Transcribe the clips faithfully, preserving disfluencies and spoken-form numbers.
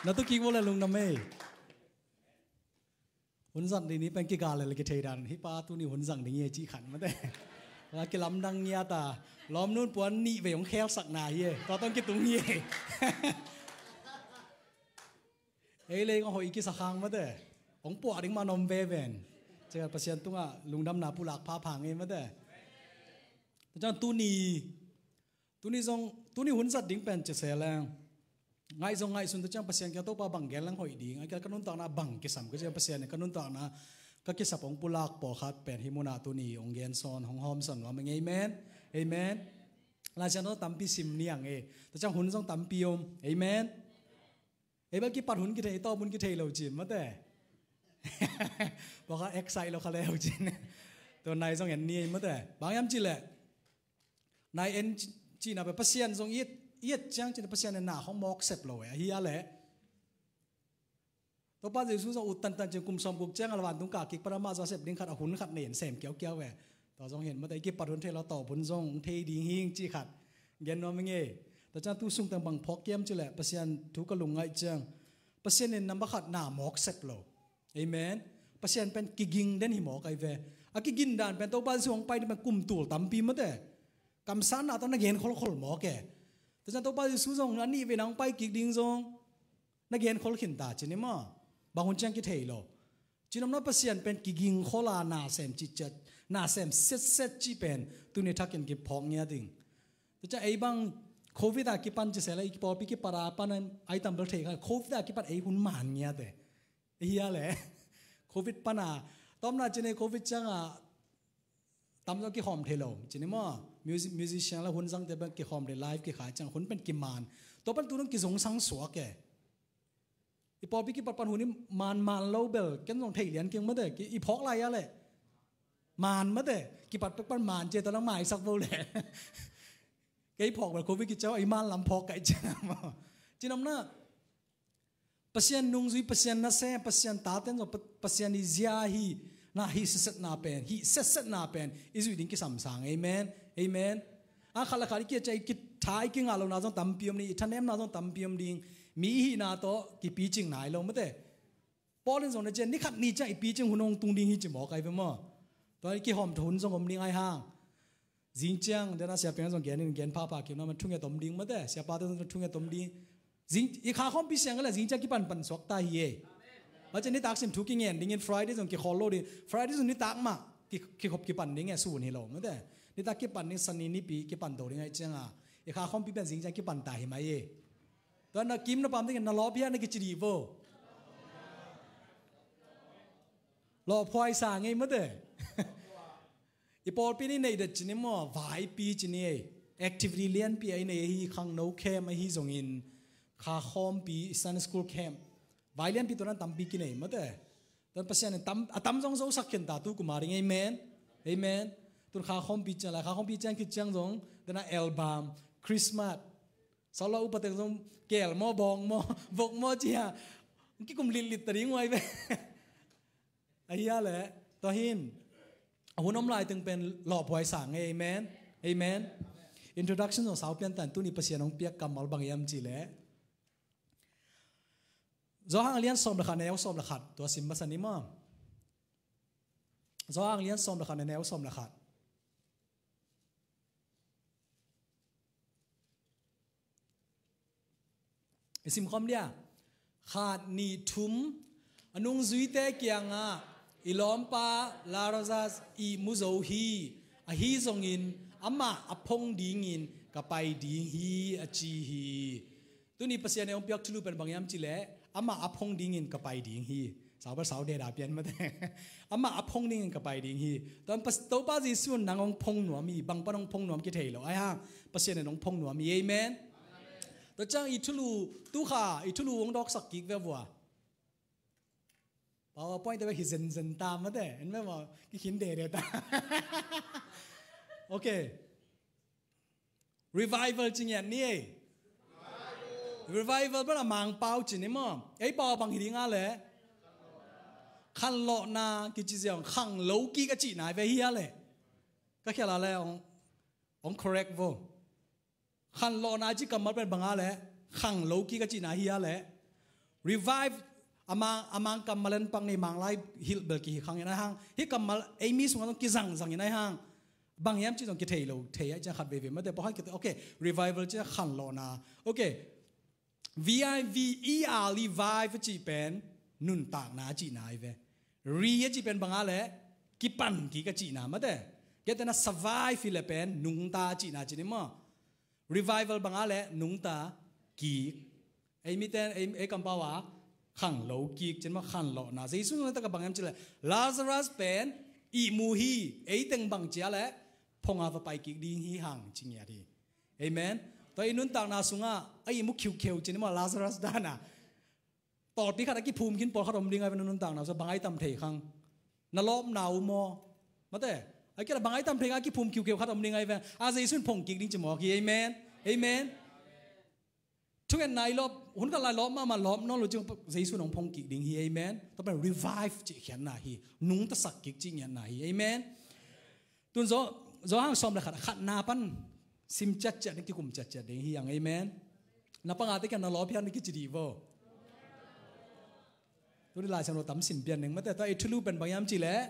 Na tu kik vua le lungdam ei. Hun zat ding ni pen kigal le kithei dan hi pa tuni hun zang ding hi ci khan mate. Wa kilamdang ngia ta. Lawm nun puan nih vei hong khel sakna hi e. Tua tong kitung hi e. Ei le hong hoih kisa khang mate. Hong puah ding ma nom ve ven. Cakap Pasian tungah lungdamna pulak pha pha ngei mate. Tua ciang tuni, tuni zong, tuni hun zat ding pen ci se leng. Ngaih zong ngaihsun tua ciang Pasian kiang Topa bang gen leng hoih ding. A kia ka nuntakna bang kisam ka ciang Pasian ka nuntakna ka kisap hong pulak pawlkhat pen hi munah tuni hong gen sawn hong hawm sawn nuam ing. Amen. Amen. Lai Siangtho tampi sim niang e. Tua ciang hun zong tampi om. Amen. Ei bel kipat hun kithei tawp hun kithei lo cin mate. Baka excite lo kha leu cin. Tua nai zong en ni ei mate. Bang yam ci leh. Nai en ci, cina pe Pasian zong i et, i et ciang cina Pasian en na hong mawk sep lo e. Ahi a leh. Topa Jesu zong ut tantan cin kum sawm guk ciang a la vantung kah kik pan amah zong a sep ding khat a hun khat nei en sem kiaukiau e. Tua zong hin mate kipat hun thei lo tawp hun zong thei ding hing ci khat. Gen nuam ing ei. Tua ciang tu sung teng bang phawk kiam ci leh Pasian thu ka lungngaih ciang. Pasian in number khat na mawk sep lo. Amen. Pasian pen kiging den hi mawk ai ve. A kigin dan pen Topa Jesu hong pai ding pen kum tul tampi mate. Kamsanna tawh na gen kholkhol mawk e. Tua ciang Topa Jesu zong a nih vei na hong pai kik ding zong. Na gen khol khin ta cin i maw. Bang hun ciang kithei lo. Cin om na Pasian pen kiging khol a na sem cicet, na sem setset ci pen tuni thakin kiphawk ngiat ding. Tua ciang ei bang Covid a kipan ci se la i pawlpi kipat a pan ai tam bel thei kha Covid a kipat ei hun man ngiat e. Ahi a leh. Covid pan a. Tawmna cin ei Covid ciang a tam zong kikhawm thei lo. Cin i maw. Music, musician la hun zangte pen kikhawm thei live kikhai ciang hun pen kiman. Tua pen tu nung kizong sang suak e. I pawlpi kipat pan hun i man man lo bel ken zong thei lian keng mate. Ki, i phawk lai a leh. Man mate. Kipat pek pan man ce tua lang maisak vo leh. Kei phawk bel Covid kiciau a i man lam phawk kai ciang a maw. Cin om na. Pasian nungzui, Pasian nasem, Pasian taten zong, Pa-, Pasian i zia hi, na hi setsetna pen, hi setsetna pen, i zui ding kisam sang. Amen. Amen. A khat le khat i kiat ciang i kitha i kingah lohna zong tampi om ding, i thanemna zong tampi om ding. Mi i hihna tawh kipicing nai lo mate. Paul in zong na cian, ni khat ni ciang i picing hun hong tung ding hi ci mawk ai ve maw. Tua i kihawm hun zong om ding ai hang. Zing ciang, dena siapiang zong gen in gen phapha kim na man thunget om ding mate, siapate zong thunget om ding. Zing, i kha khawmpi siang ka le zing ciang kipanpan suak ta hi e. Mace nitak sim thu kingen dingin Friday zong kikhol lo ding. Friday zong nitak mah ki, kikhop kipan ding e sun hi lo mate. Nitak kipan ding sani nipi kipan do ding ai ciang a. I kha khawmpi pen zing ciang kipan ta hi mai e. Tua na kim na pam ding na lawp hia na kici dih vo. Lawphuai sa ngei mate. I pawlpi ni nei det cin i maw, vaipi cin i ei. Activity lianpi a i nei ahi khangno camp ahi zongin kha khawmpi Sunday school camp. Vai lianpi tuan tampi kinei mate. Tuan Pasian in tam, a tam zong zo sak khen ta tu kuma ding amen. Amen. Tun kha khawmpi ciang la, kha khawmpi ciang khit ciang zong, tuan a album, Christmas. Sawla upateng zong kel maw, bawng maw, vok maw cia. Kikum litlit ta ding uai ve. Ahi a leh, tua hin. A hun om lai teng pen lawphuai sang e, amen. Amen. Introduction zong sau pian tan tuni Pasian hong piak kammal bang hiam ci leh. Johan a lian sawm le khat, neu sawm le khat, tua sim masa ni maw. Johan a lian sawm le khat, neu sawm le khat. I sim khawm dia. Khat, nih, thum, a nungzuite kiangah i lawmpa Lazarus ihmu zo hi, ahi zongin amah a phong dingin ka pai ding hi, a ci hi. Tuni Pasian e hong piak thulu pen bang hiam ci leh amah a phong dingin ka pai ding hi. Sau bel sau deda pian mate. Amah a phong dingin ka pai ding hi. Tuan Topa Jesu in nang hong phong nuam hi, bang pan hong phong nuam kithei lo. Ai hang, Pasian in hong phong nuam hi. Amen. Tua ciang i thulu, tu kha, i thulu hong dawksak kik ve vua. PowerPoint te bek hi zenzen ta mate. En ve maw, kikhin dede ta. Okay. Revival ci ngiat ni ei. Revival bel a Mangpau ci ni maw. Ei pau bang hi ding a leh. Khanlawhna kici ziau khang lo kik a ci nai ve hi a leh. Ka khial a leh ong, ong correct vo. Khanlawhna ci kammal pen bang a leh. khang lo kik a cihna hi a leh, revive, a mang, a mang kammal en pak ni, Manglai hilh bel kihi khang in a hang, hih kammal ei mi sungah zong kizangzang in a hang. Bang hiam cih zong kithei lo, thei a cih khat veve mate, pawlkhat kithei, okay, revival cih khanlawhna. Okay, V I V E R, revive a cih pen nuntakna a cihna hi ve. Re a cih pen bang a leh, kipan kik a cihna mate. Gentehna survive hi leh pen nungta a cihna ci ni maw. Revival bang a leh nungta kik. Ei miten, ei, ei kampau a khang lo kik ci ni maw, khanlawhna. Jesu nuntak a bang hiam cih leh, Lazarus pen ihmu hi, ei teng bang ci a leh, phong a va pai kik ding hi hang ci ngiat hi. Amen. Tua i nuntakna sungah a ihmu khiukheu ci ni maw, Lazarus dan a, tawlpi khat a kiphum khin pawlkhat om ding a hi ve, na nuntakna sungah bang a i tam thei khang? Na lawpna uh maw? Mate, a kila bang a i tam thei khang a kiphum khiukheu khat om ding a hi ve, a Jesu in phong kik ding ci mawk hi. Amen. Amen. Thungetna i lawp, hun khat lai lawp mahmah, lawp nawn lo ciang Jesu in hong phong kik ding hi. Amen. Tua pen revive cih khiatna hi. Nungtasak kik cih ngiatna hi. Amen. Tun Zo-, Johan sawm le khat, khatna pan sim ciatciat ding, kikum ciatciat ding hi hang. Amen. Na pangate kiang na lawp hiam na kici dih vo. Tuni Lai Siangtho tam sim pian ding mate, tua i thulu pen bang hiam cih leh,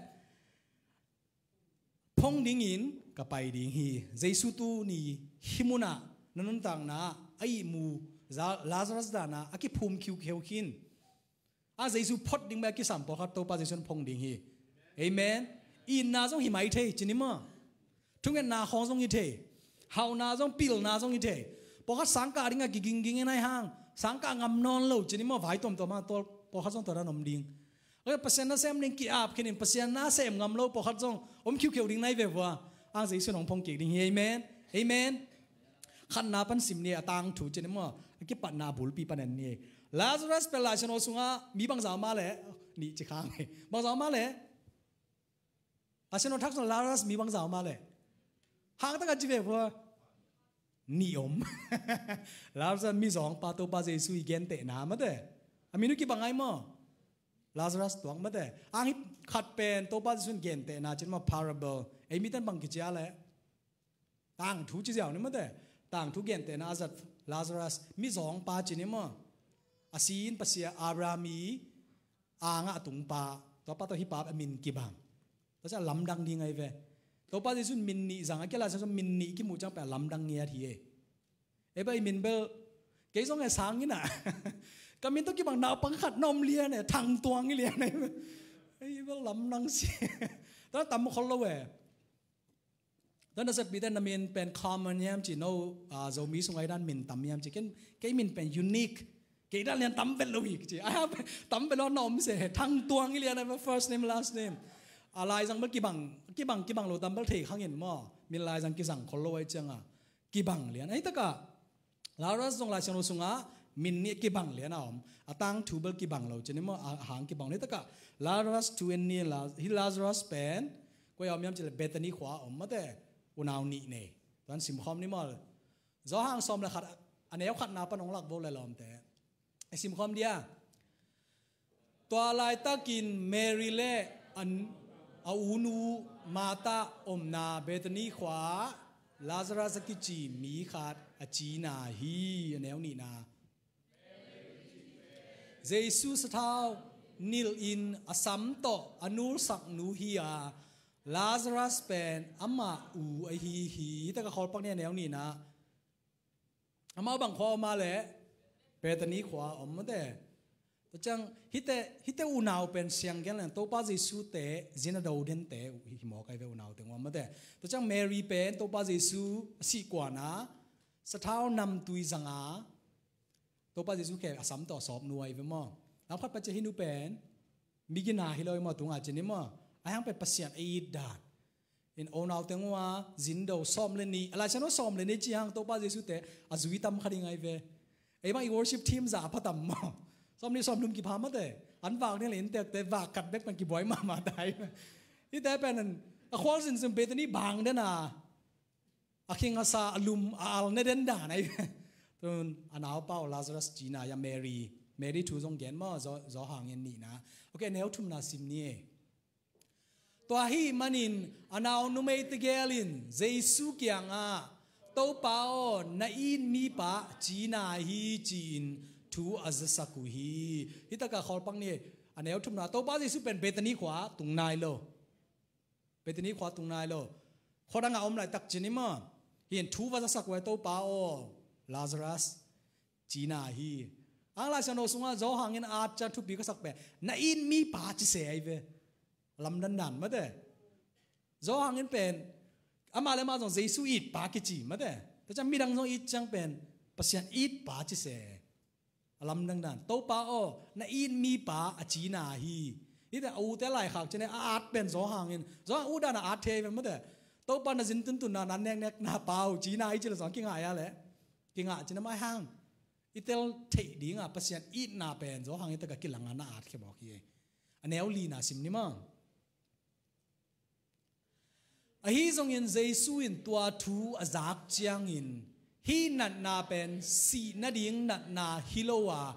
phong dingin ka pai ding hi. Jesu tuni hih munah, na nuntakna ah a ihmu Za-, Lazarus dan a a kiphum khiukheu khin, a Jesu phot ding bek a kisam pawlkhat Topa Jesu in phong ding hi. Amen. Itna zong hi mai thei ci ni maw. Thungetna khawng zong hi thei. Hauhna zong, pilna zong hi thei. Pawlkhat sangkah ding a kigingging in a hi hang, sangkah ngam nawn lo ci ni maw, vai tuamtuam a, tua pawlkhat zong tua dan om ding. Pasian nasem ding ki-ap khin in, Pasian nasem ngam lo pawlkhat zong om khiukheu ding na hi ve vua. A Jesu in hong phong kik ding hi. Amen. Amen. Khatna pan sim ni, a tangthu ci ni maw, a kipatna a bulpi pan en ni. Lazarus pen Lai Siangtho sungah mi bangzah om a leh, nih ci khang hi. Bangzah om a leh? Lai Siangtho thak sungah Lazarus mi bangzah om a leh? Hangtak a ci ve vua. Nih om. Lazarus mizawngpa, Topa Jesu i gentehna mate, a min uh kibang ai maw? Lazarus tuak mate. A hih khat pen Topa Jesu in gentehna ci ni maw, parable. Ei miten bang kici a leh? Tangthu ci ziau ni mate. Tangthu gentehna a zat Lazarus, mizawngpa ci ni maw. A si in Pasian, Abraham i angah a tungpa, tua pa tawh hih pa a min kibang. Tua ciang lamdang ding ahi ve. Topa Jesu in min nih zang a, kei Lai Siangtho min nih kimuh ciang pen a lamdang ngiat hi e. Ei bang i min bel, kei zong e sang in a, ka min tawh kibang naupang khat na om lian e, Thang Tuang i lian e. Ei bel lamdang si. Tua tam khol lo e. Tua nasep pite, na min pen common hiam ci, no, ah, Zomi sung ai dan min tam hiam ci. Ken, kei min pen unique. Kei dan lian tam vet lo hi ci. Ai, tam vet lo na om se. Thang Tuang i lian, ai, first name, last name. A laizang bel kibang, kibang, kibang lo tam bel thei khang in maw. Min laizang kizang khol lo ai ciang a, kibang lian. Ai taka, Lazarus zong Lai Siangtho sungah min nih kibang lian a om. A tangthu bel kibang lo ci ni maw, a hang kibang lo. Ai taka, Lazarus thu en ni, La-, hih Lazarus pen koi a om hiam ci leh Bethany khua a om mate, unau nih nei. Tuan simkhawm ni maw. Johan sawm le khat, a neu khatna pan hong lak vo le lawmte. I simkhawm dia. Tua laitakin Mary le an, a unu Martha omna Bethany khua-ah Lazarus a kici mi khat a cina hi, a neu nihna. Jesu sathau nilh in a sam tawh a nulsak nu hi a, Lazarus pen amah u ahi hi. Hih takah khawl pak ni, a neu nihna. Amau bang khua om a leh? Bethany khua om mate. Tua ciang hihte, hihte unau pen siang gen leng Topa Jesu te zin a do dente uh hi mawk ai ve, unau teng uh om mate. Tua ciang Mary pen Topa Jesu a sih kuana sathau namtui zanga Topa Jesu khe a sam tawh a sawp nu ai ve maw. Lam khat pa cia hih nu pen migina hi lo i maw, tunga ci ni maw. Ai hang pen Pasian a it dan. In unau teng uh a zin do sawm le nih, a Lai Siangtho sawm le nih ci hang Topa Jesu te a zui tam kha ding ai ve. Ei bang i worship team za a pha tam maw. Sawm nih sawm thum kipha mate. An vak ding le inntekte vak khat bek pen kibuai mahmah tai. Hihte pen a khual zinzin Bethany bang den a, a khing a sa, a lum a al ne den dan ai ve. Tun a naupa uh Lazarus cina ya Mary. Mary thu zong gen maw, Zo-, Johan in nihna. Okay, neu thumna sim ni e. Tua ahih manin a nau numei tegel in Jesu kiangah, Topa aw, na it mipa cina hi ci-in thu a zasak uh hi. Hih takah khawlpang ni, a neu thumna, Topa Jesu pen Bethany khua tung nai lo. Bethany khua tung nai lo. Khuadangah om laitak cin i maw. Hih in thu va zasak uh hi, Topa aw, Lazarus cina hi. Ang Lai Siangtho sungah Johan in a at ciang thupi ka sak pen, na it mipa ci se ahi ve. Lamdang dan mate. Johan in pen, amah le amah zong Jesu itpa kici mate. Tua ciang midang zong it ciang pen, Pasian itpa ci se. A lamdang dan. Topa aw, na it mipa a cina hi. Hih teh a ute laikhak cin a at pen Johan in. Johan ut dan a at thei pen mate. Topa na zin tuntunna, na neknekna pa uh cina hi ci le zong kingah a le. Kingah cin a mai hang. I tel theih dinga Pasian itna pen Johan in takah kilanga na at khia mawk hi. A neu lina sim ni maw. Ahi zongin Jesu in tua thu a zak ciangin, hih natna pen sih nading natna hi lo a,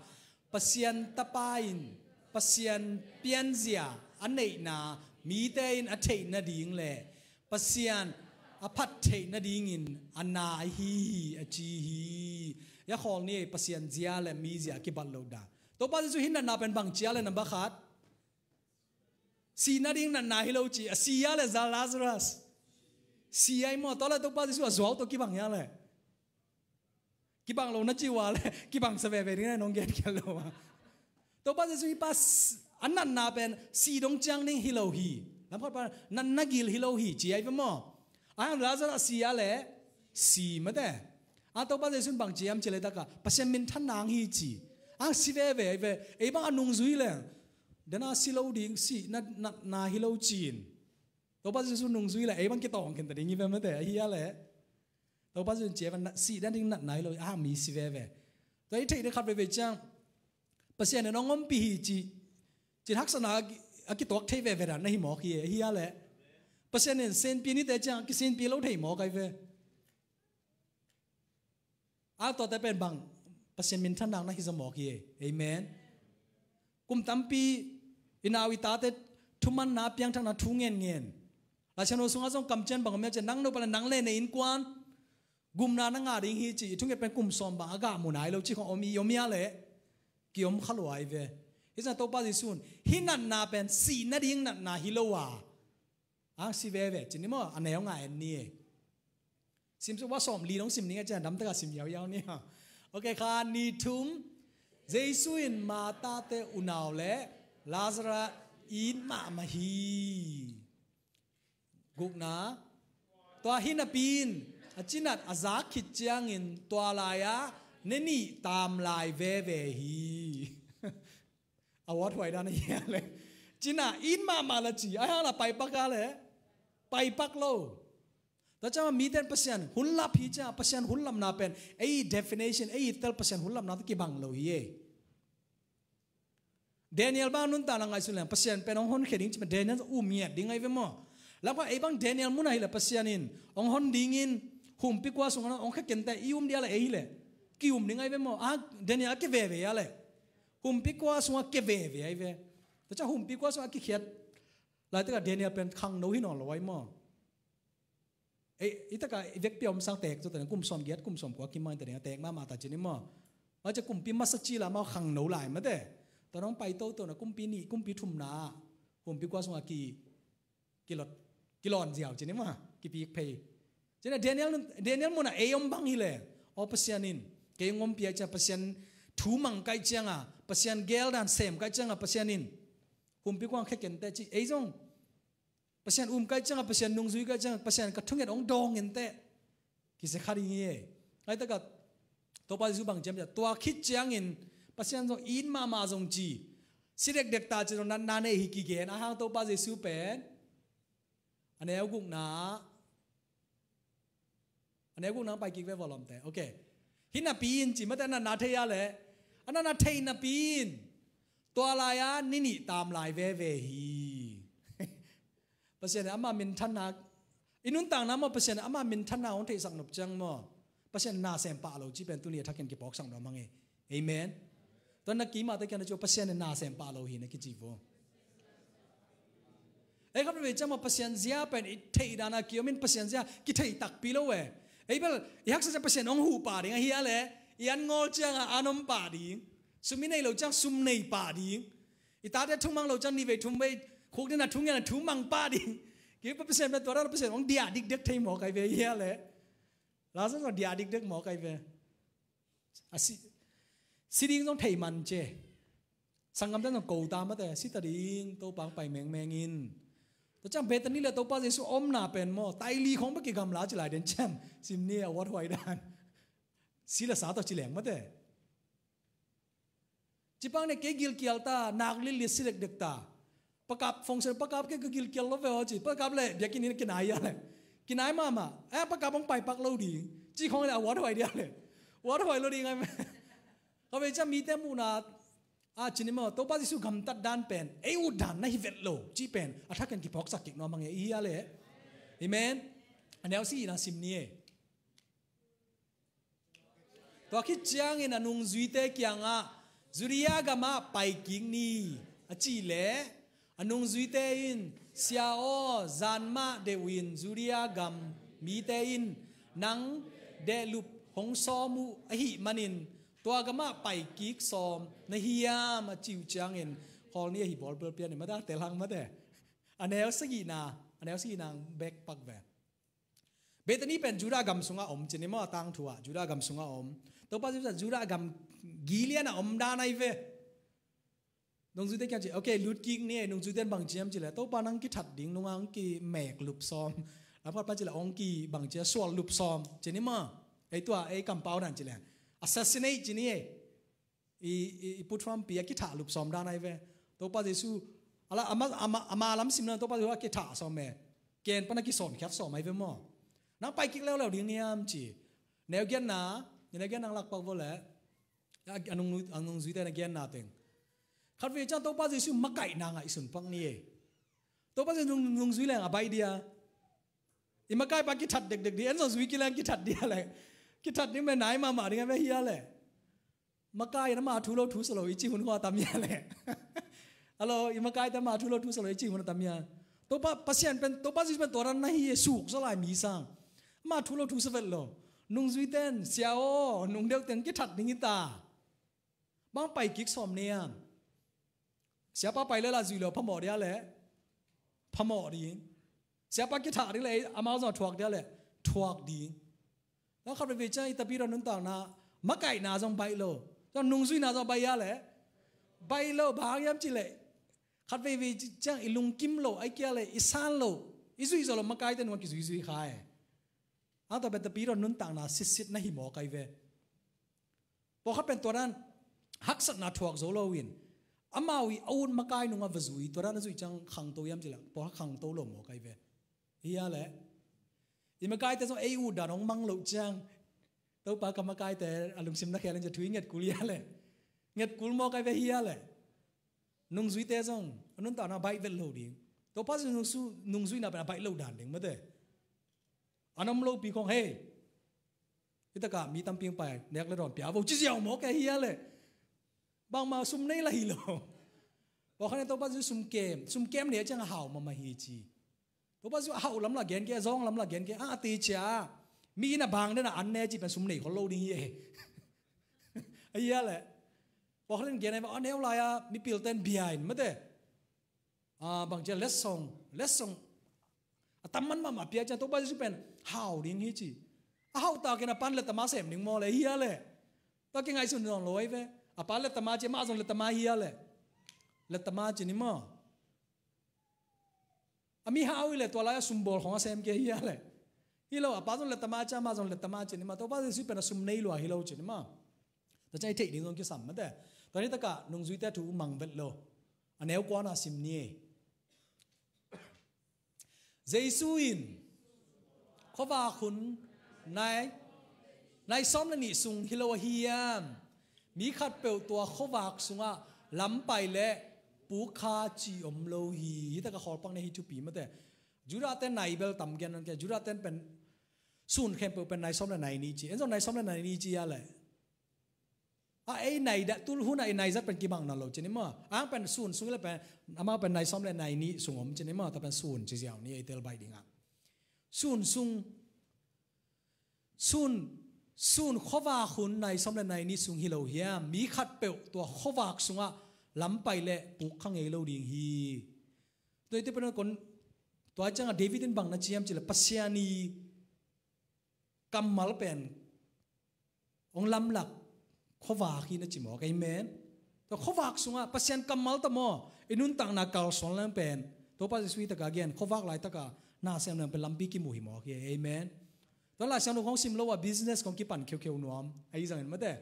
Pasian Tapa in Pasian pianzia a neihna, mite in a theih nading le Pasian a phat theih nadingin a na ahi hi, a ci hi. Hih a khawl ni, Pasian zia le mizia a kibat loh dan. Topa Jesu hih natna pen bang ci a le, number khat, sih nading natna hi lo ci, a si a le, za Lazarus. Si a hi maw, tua le Topa Jesu a zuau tawh kibang hi a le. Kibang lo na ci uh a le, kibang sa veve ding na nong gen khial lo a. Topa Jesu hih pa s-, a natna pen sih dong ciang ding hi lo hi. Lamkhat pa natna gil hi lo hi, ci a hi ve maw. A hang Lazarus a si a le, si mate. A Topa Jesu in bang ci hiam cih leh takah, Pasian minthanna hang hi ci. A si veve hi ve, ei bang a nungzui leng. Dena si lo ding, sih na, natna hi lo ci-in. Topa Jesu nungzui leh, ei bang kitawng khin ta ding hi ve mate, ahi a leh. Topa Jesu in ci a ve, na, sih nading natna hi lo, a mi si veve. Tua i theih ding khat veve ciang, Pasian in hong ompih hi ci, cin haksatna a ki-, a kituak thei veve dan na hi mawk hi, ahi a leh. Pasian in senpi nite ciang, kisenpi lo thei mawk ahi ve. A tuate pen bang, Pasian minthanna na hi zaw mawk hi. Amen. Kum tampi i nau i tate thumanna piangthakna thu ngenngen. Lai Siangtho sungah zong kamciam bang om hiam cih leh, nang nupa le nang le na innkuan gumna na ngah ding hi ci, i thunget pen kum sawm bang a gah mu nai lo ci khong om i om hi a leh. Ki om kha lua hi ve. Hih ciang Topa Jesu in hih natna pen sih nading natna hi lo a, a si veve ci ni maw, a neu nga en ni. Sim suk bang sawm li dong sim ni nga ciang dam takah sim yauyau ni. Ok, khat, nih, thum. Jesu in Martha-te unau le Lazarus it mahmah hi. Gukna. Tua hi napi in a cinat a zak khit ciangin tua lai-ah ni nih tam lai veve hi. A huathuai dan a hia leh, cina it mahmah la ci, a hang la paipak a leh, paipak lo. Tua ciang mite in Pasian hun lap hi ciang, Pasian hun lapna pen ei definition, ei tel Pasian hun lapna tawh kibang lo hi e. Daniel bang nuntakna ngaihsun leng Pasian pen hong honkhia ding ci, Daniel um ngiat ding ahi ve maw. Lamkhat ei bang Daniel mun ahi leh Pasian in hong hon dingin humpi kua sungah hong khia kenteh i um dia leh ei hi leh ki um ding ahi ve maw. A Daniel a kia veve a leh, humpi kua sungah kia veve ahi ve. Tua ciang humpi kua sungah a kikhiat laitak a Daniel pen khangno hi nawn lo ahi maw. Ei, i takah i vekpi a om sang tek zaw ta ding, kum sawm giat, kum sawm kua kim mang ta ding, a tek mahmah ta ci ni maw. Tua ciang kumpi masa ci la maw, khangno lai mate. Tua nong pai toto na kumpi nih, kumpi thumna, humpi kua sungah ki, kilot, kilawn ziau ci ni maw, kipik phei. Ci ni Daniel, Daniel mun ah ei om bang hi leh, aw Pasian in kei hong ompih a ciang, Pasian thu mang ka hih ciangah, Pasian gel dan sem ka hih ciangah, Pasian in humpi kua khia kenteh ci, ei zong Pasian um ka hih ciangah, Pasian nungzui ka hih ciangah, Pasian ka thunget hong dawng inteh kizia kha ding hi e. Laitak a Topa Jesu bang ci hiam cih leh, tua khit ciangin Pasian zong it mahmah zong ci, si dekdek ta ci zong natna nei hi kigen. A hang Topa Jesu pen a neu gukna, a neu gukna pai kik ve, volume te. Ok. Hi napi in ci mate, a natna thei a leh, a natna thei napi in tua lai-ah ni nih tam lai veve hi. Pasian in ama minthanna, i nuntakna maw, Pasian in ama minthanna hong theihsak nop ciang maw, Pasian in na sem pah lo ci pen tuni a thakin kipawksak nuam hang e. Amen. Tua na kimahte kiang na ci un, Pasian in na sem pah lo hi na kici vo. Ei khat veve ciang maw, Pasian zia pen i theih dan a ki-om in, Pasian zia kithei takpi lo e. Ei bel i haksa ciang Pasian hong huh pah ding ahi a leh, i an ngawl ciangah an om pah ding. Sum i nei loh ciang sum nei pah ding. I tate thumang loh ciang nivei thumvei khuk ding a thung ngian a thumang pah ding. Kei Pasian pen tua dan Pasian hong diah dikdek thei mawk ai ve ahi a leh. Lazarus zong diah dikdek mawk ai ve. A si, si ding zong thei man ci. Sanggamte zong ko ta mate, si ta ding, Topa hong pai mengmeng in. Tua ciang Bethany le Topa Jesu omna pen maw, taili khong bek kigamla ci lai den ciam. Sim ni a wat huai dan. Si le sa tawh ci leng mate. Ci pang ne kei gilkial ta, nak lillit si dekdek ta. Pakap, fongsen pakap kei ka gilkial lo ve aw ci. Pakap le, biakinn in kinai a le. Kinai mahmah. Eh, pakap hong pai pak lo ding. Ci khong le a wat huai dia le. Wat huai lo ding ai. Ka ve ciang mite muhna a ci ni maw, Topa Jesu gamtat dan pen ei ut dan na hi vet lo ci pen a thakin kiphawksak kik nuam hang e, i hi a le. Amen. A neu si na sim ni e. Tua khit ciangin a nungzuite kiangah Judea gamah pai kik ni a cih leh, a nungzuite in, Sia aw, zan mah deuh in Judea gam mite in nang dehlup hong sawm uh ahih manin tua gamah pai kik sawm na hiam a cih uh ciangin, khawl ni ahi bawl pialpial ni mate, tel hang mate. A neu sagihna, a neu sagihna bek pak ve. Bethany pen Judah gam sungah om ci ni maw, a tangthu ah Judah gam sungah om. Topa Jesu Judah gam gilian a om dan ai ve. Nungzuite kiang ci, okay, lut kik ni e, nungzuite in bang ciam ci le, Topa nang kithat ding nunga hong kimek lup sawm. Lamkhat pan ci le hong ki bang cia sual lup sawm ci ni maw. Ei tua ei kampau dan ci le, assassinate ci ni e. I, i, i put from pi a kithah lup sawm dan ai ve. Topa Jesu, ala ama, ama, ama lam sim na Topa Jesu a kithah sawm e. Ken pan a kisawnkhiat sawm ai ve maw. Nang pai kik leuleu ding niam ci. Neu gianna, neu gianna lak pak vo le. A, a nung, a nungzuite na gianna teng. Khat ve ciang Topa Jesu makaihna ngaihsun pak ni e. Topa Jesu nung, nungzui leng a baih dia. I makai pa kithat dekdek di, en zong zui kileng kithat dia le. Kithat ding me nai mahmah ding a ve hia le. Makai in ama thu lo thu sa lo i ci hun khua tam ia le. Alo, i makai te ama thu lo thu sa lo i ci hun tam ia. Topa Pasian pen, Topa Jesu pen tua dan na hi e, suk sa lai mi sang. Ama thu lo thu sa vet lo. Nungzui ten, sia aw, nung deuh ten kithat ding hi ta. Bang pai kik sawm niam. Siapa pai le la zui lo phamawh dia le. Phamawh ding. Siapa kithah ding le amau zong thuak dia le. Thuak ding. Tua khat veve ciang i tapi tua nuntakna makaihna zong baih lo. Tua nungzuina zong baih ia le. Baih lo, bang hang hiam ci le. Khat veve ciang i lungkim lo, ai kia le, i san lo. I zui zo lo, makaite nung a kizuizui kha e. Ang tua pen tapi tua nuntakna sitsit na hi mawk ai ve. Pawlkhat pen tua dan haksatna thuak zo lo in amau i a ut makai nungah va zui, tua dan a zui ciang khangto hiam ci le, pawlkhat khangto lo mawk ai ve. Hia le. I makaite zong ei ut dan hong mang loh ciang Topa ka makaite a lungsim na khel in ci thu i nget kul hia le. Nget kul mawk ai ve hia le. Nungzuite zong a nuntakna baih vet lo ding. Topa zong nungsu, nungzuina pen a baih lo dan ding mate. An om lopi khong hei. Hi takah mi tampi hong pai nek le dawn pia vo ci ziau mawk e hia le. Bangma sum nei la hi lo. Pawlkhat in Topa Jesu sum kem, sum kem nei a ciang a hau mahmah hi ci. Topa Jesu a hau lam la gen ke, a zawng lam la gen ke, a, a ti cia. Mi in a bang den a an ne ci pen sum nei khol lo ding hi e. A hia le. Pawlkhat in gen a, a neu lai a mipil ten bia in mate. A, bang cia letsong, letsong. A tam man mahmah pia cia Topa Jesu pen hau ding hi ci. A hau takin a pan lettama sem ding maw le hia le. Tua kingaihsun zong lo ai ve. A pan lettama cia mah zong lettama hia le. Lettama ci ni maw. A mi hau hi le tua lai a sumbawl khong a sem ke hia le. Hi lo, a pa zong lettama cia mah zong lettama ci ni maw. Topa Jesu pen a sum nei lua hi lo ci ni maw. Tua ciang i theih ding zong kisam mate. Tua ni takah nungzuite thu mang vet lo. A neu kuana sim ni. Jesu in khuavak hun nai, nai sawm le nih sung hi lo ahi hiam? Mi khatpeuh tua khuavak sungah lam pai le puk kha ci om lo hi. Hi takah khawl pak ne hi thupi mate. Judah ten nai bel tam gen an ke. Judah ten pen sun khempeuh pen nai sawm le nai nih ci. En zong nai sawm le nai nih ci a le. A ei nai dah tul hun a ei nai zat pen kibang na lo ci ni maw. Ang pen sun sung le pen amau pen nai sawm le nai nih sung om ci ni maw. Ta pen sun ci ziau ni ei tel bai ding a. Sun sung. Sun, sun khuavak hun nai sawm le nai nih sung hi lo hiam? Mi khatpeuh tua khuavak sungah lam pai leh puk kha ngei lo ding hi. Tua ite pen kon, tua ciangah David in bang na ci hiam cih leh Pasian i kammal pen hong lamlak khuavak hi na ci mawk. Amen. Tua khuavak sungah Pasian kammal ta maw, i nuntakna kalsuan leng pen Topa Jesuh hi taka gen, khuavak laitaka na sem leng pen lampi kimu hi mawk hi. Amen. Tua Lai Siangtho khong sim lo a business khong kipan kheukheu nuam ahi zangin mate,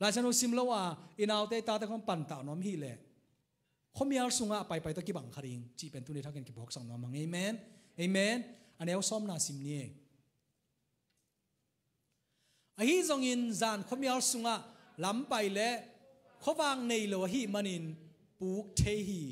Lai Siangtho sim lo a i naute i tate khong pantah nuam hi leh khuamial sungah paipai tawh kibang kha ding cih pen tuni thakin kiphawksak nuam hang. Amen. Amen. A neu sawmna sim ni. Ahi zongin zan khuamial sungah lam pai leh khuavak nei lo ahih manin puk thei hi,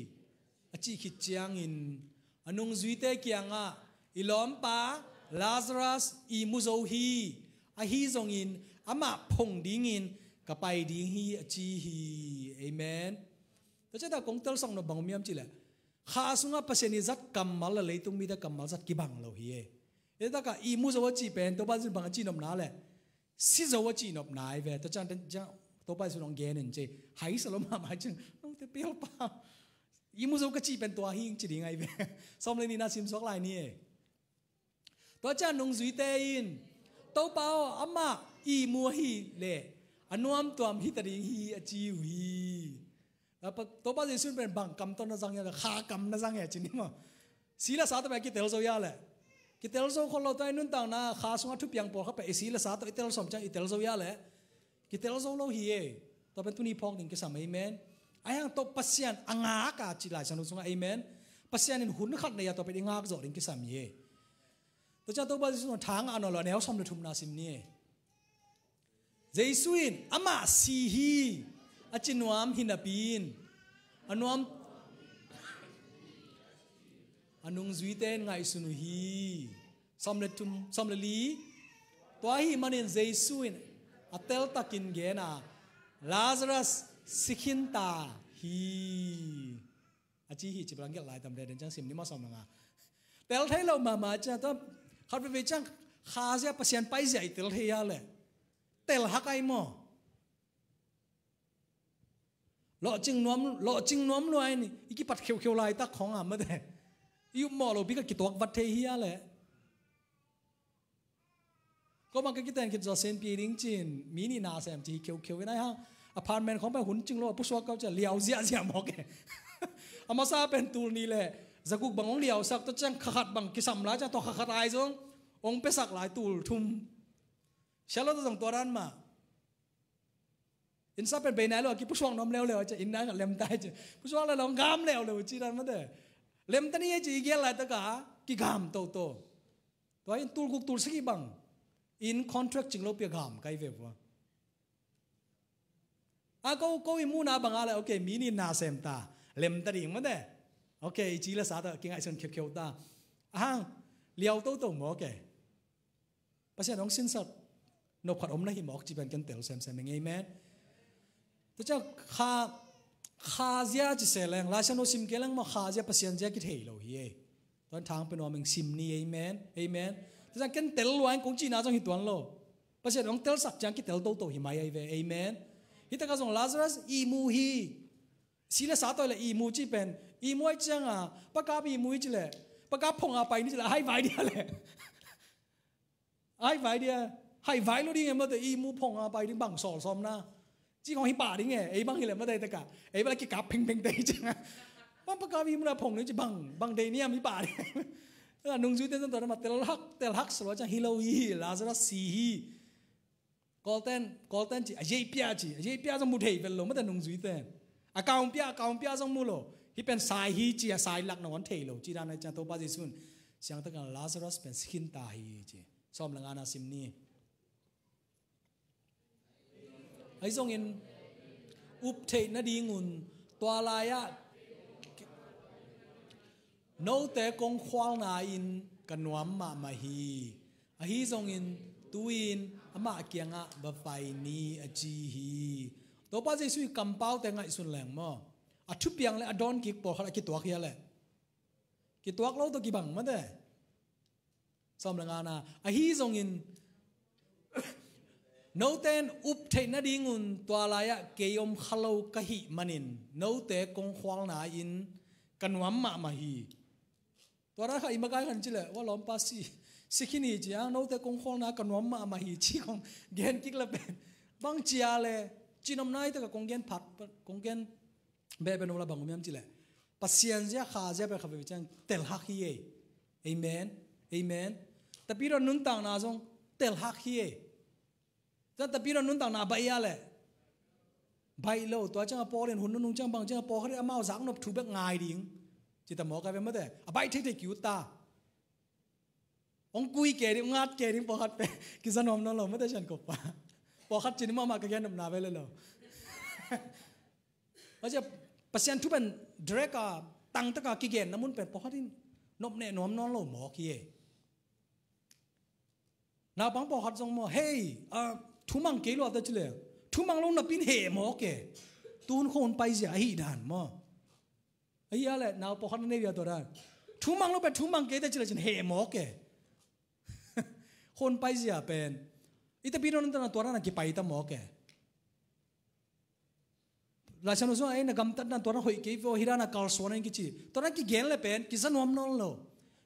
a cih khit ciangin a nungzuite kiangah, i lawmpa Lazarus ihmu zo hi, ahi zongin amah phong dingin ka pai ding hi, a ci hi. Amen. Tua ciangin kong telsak nop bang om hiam cih leh kha sungah Pasian i zat kammal le leitung mite kammal zat kibang lo hi e. Hi taka ihmu zo a cih pen Topa Jesuh bang a cihnopna leh si zo a cihnopna hi ve. Tua ciang, ciang Topa Jesuh hong gen in ci, hai sa lo mahmah ciang, note pialpa, ihmu zo ka cih pen tua hi ing ci ding ahi ve. Sawm le nihna sim suak lai ni e. Tua ciang nungzuite in, Topa aw, amah ihmu ahih leh a nuamtuam hi ta ding hi, a ci uh hi. Topa Jesuh pen bang kam tawh na zang hia, kha kam na zang hia ci ni maw? Si le sa tawh pen kitel zo hia leh? Kitel zo khol lo. Tua i nuntakna kha sungah thupiang pawlkhat pen i si le sa tawh i tel sawm ciang i tel zo hia leh? Kitel zo lo hi e. Tua pen tuni phawk ding kisam. Amen. Ahi hang tawh Pasian a ngak a ci Lai Siangtho sungah. Amen. Pasian in hun khat nei a tua pen i ngak zawh ding kisam hi e. Tua ciang Topa Jesuh in thang a nawn lo, a neu sawm le thumna sim ni e. Jesuh in amah si hi, a ci nuam hi napi in a nuam, a nungzuite in ngaihsun uh hi. Sawm le thum, sawm le li. Tua ahih manin Jesuh in a teltakin gen a, Lazarus si khin ta hi, a ci hi. Ci bang gelh lai tam den ciang sim ni maw, sawm le nga. Tel thei lo mahmah ciang tua, khat veve ciang kha zia, Pasian pai zia i tel thei hia leh? Tel hak ai maw? Lawhcing nuam, lawhcing nuam lua in i kipat kheukheu laitak khong a mate, i upmawh lo bik a kituak vat thei hia leh? Ko bang ka kiten khit zawh senpi ding cin, mi nih na sem ci hi kheukheu in ahi hang, apartment khong pai hun cing lo a pusuak kau ciang liau ziahziah mawk e. A masa pen tul nih le zaguk bang hong liausak, tua ciang kha khat bang kisam lai ciang tua kha khat ai zong hong piasak lai, tul thum. Sia lo ta zong tua dan mah. Innsa pen bei nai lo a kipusuak nuam leuleu a ci, inn nai khat lem ta a ci, pusuak le lo gam leuleu ci dan mate. Lem ta ni a ci i gel laitaka kigam toto. Tua in tul guk tul sagih bang inn contract cing lopi a gam kai ve vua. A ko, ko i muhna banga le, ok, mi nih na sem ta, lem ta ding mate. Ok, i ci le sa ta, kingaihsun khiukheu ta. Ahang liau toto maw, ok. Pasian hong sinsak nop khat om na hi mawk ci pen ken tel semsem ing. Amen. Tua ciang kha, kha zia ci se leng, Lai Siangtho sim kei leng maw, kha zia Pasian zia kithei lo hi e. Tuan thang pe nuam ing, sim ni. Amen. Amen. Tua ciang ken tel lua ing kong cihna zong hi tuan lo. Pasian hong telsak ciang kitel toto hi mai ahi ve. Amen. Hi taka zong Lazarus ihmu hi. Si le sa toi le ihmu ci pen, ihmu ai cianga, pakap ihmu hi ci le, pakap phong a pai ni ci le, hai vai dia le. Ai vai dia, hai vai lo ding e mate, ihmu phong a pai ding bang sawlsawmna. Ci kong hi pah ding e, ei bang hi le mate taka. Ei bang le kikap phengpheng te hi cianga. Bang pakap ihmu na phong ni ci bang, bang dei niam hi pah ding. Nungzuite zong tua na ma tel hak, tel hak sawlwa ciang hi lo hi, Lazarus si hi. Kawlten, Kawlten ci, a yeipia ci, a yeipia zong mu thei vel lo mate nungzuite. A kaungpia, a kaungpia zong mu lo. Hi pen sai hi ci, a sai lak na wan thei lo ci dan a ciang Topa Jesuh in siangtakin Lazarus pen si khin ta hi ci. Sawm le ngana sim ni. Ahi zongin up theih nadingun tua lai-ah note kong khualna in ka nuam mahmah hi. Ahi zongin tu-in amah kiangah va pai ni a ci hi. Topa Jesuh i kampaute ngaihsun leng maw, a thupiang le a dawn kik pawlkhat a kituak hia leh? Kituak lo tawh kibang mate. Sawm le ngana, ahi zongin Note in up theih nadingun tua lai-ah kei om kha lo ka hih manin note kongkhualna in ka nuam mahmah hi. Tua dan khat i makai khan ci leh, wa lawmpa si, si khin hi ci ang, note kongkhualna ka nuam mahmah hi ci kong gen kik le pen, bang cia le, cinopna hi taka kong gen phat, kong gen beh pen om la bang om hiam ci leh, Pasian zia kha zia pen kha ve ciang tel hak hi ei. Amen. Amen. Tapidaw nuntakna zong tel hak hi ei. Tua tapidaw nuntakna a baih a leh, baih lo. Tua ciang a Paul in hun nunung ciang bang ciang a pawlkhat in amau zaknop thu bek ngai ding ci ta mawk ai ve mate. A baih theithei ki ut ta. Ong kui ke ding, ong ngat ke ding pawlkhat pen kiza nuam nawn lo mate, sian kop pa. Pawlkhat cin mahmah ka gen nopna ve le lo. Tua ciang Pasian thu pen direct a tangtaka kigenna mun pen pawlkhat in nopneh nuam nawn lo mawk hi ei. Naupang pawlkhat zong maw, hei, ah, thumang kei lua ta ci le, thumang lo napi in heh mawk e. Tuhun khong hun paizia ahi dan maw. Ahi a leh nau pawlkhat na nei via tua dan. Thumang lo pen thumang kei ta ci le cin heh mawk e. Khong hun paizia pen i tapidaw nuntakna tua dan a kipai ta mawk e. Laisiangtho sungah ei na gamtatna tua na hoih kei ve aw, hi dan a kalsuan in kici. Tua na kigen le pen kiza nuam nawn lo.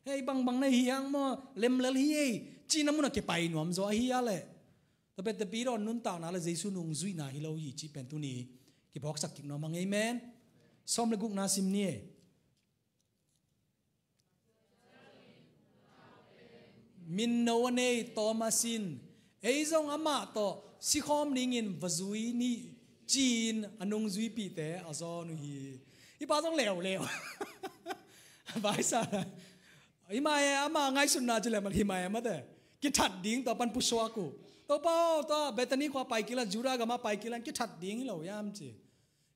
Hei, bangbang na hi hang maw, lemlel hi ei, cihna mun a kipai nuam zaw ahi a leh. Tua pen tapidaw nuntakna le Jesu nungzuihna hi lo hi cih pen tuni kiphawksak kik nuam hang. Amen. Sawm le gukna sim ni ei. Minno a nei Thomas in, ei zong amah tawh sikhawm dingin va zui ni ci-in a nungzuipihte a zawn uh hi. Hih pa zong leuleu. Vaisa. Hi mai e, ama ngaihsutna ci leh man hi mai e mate. Kithat ding tua pan pusuak uh. Topa aw, tua Bethany khua pai kik lan, Judah gam ah pai kik lan, kithat ding hi lo hiam ci.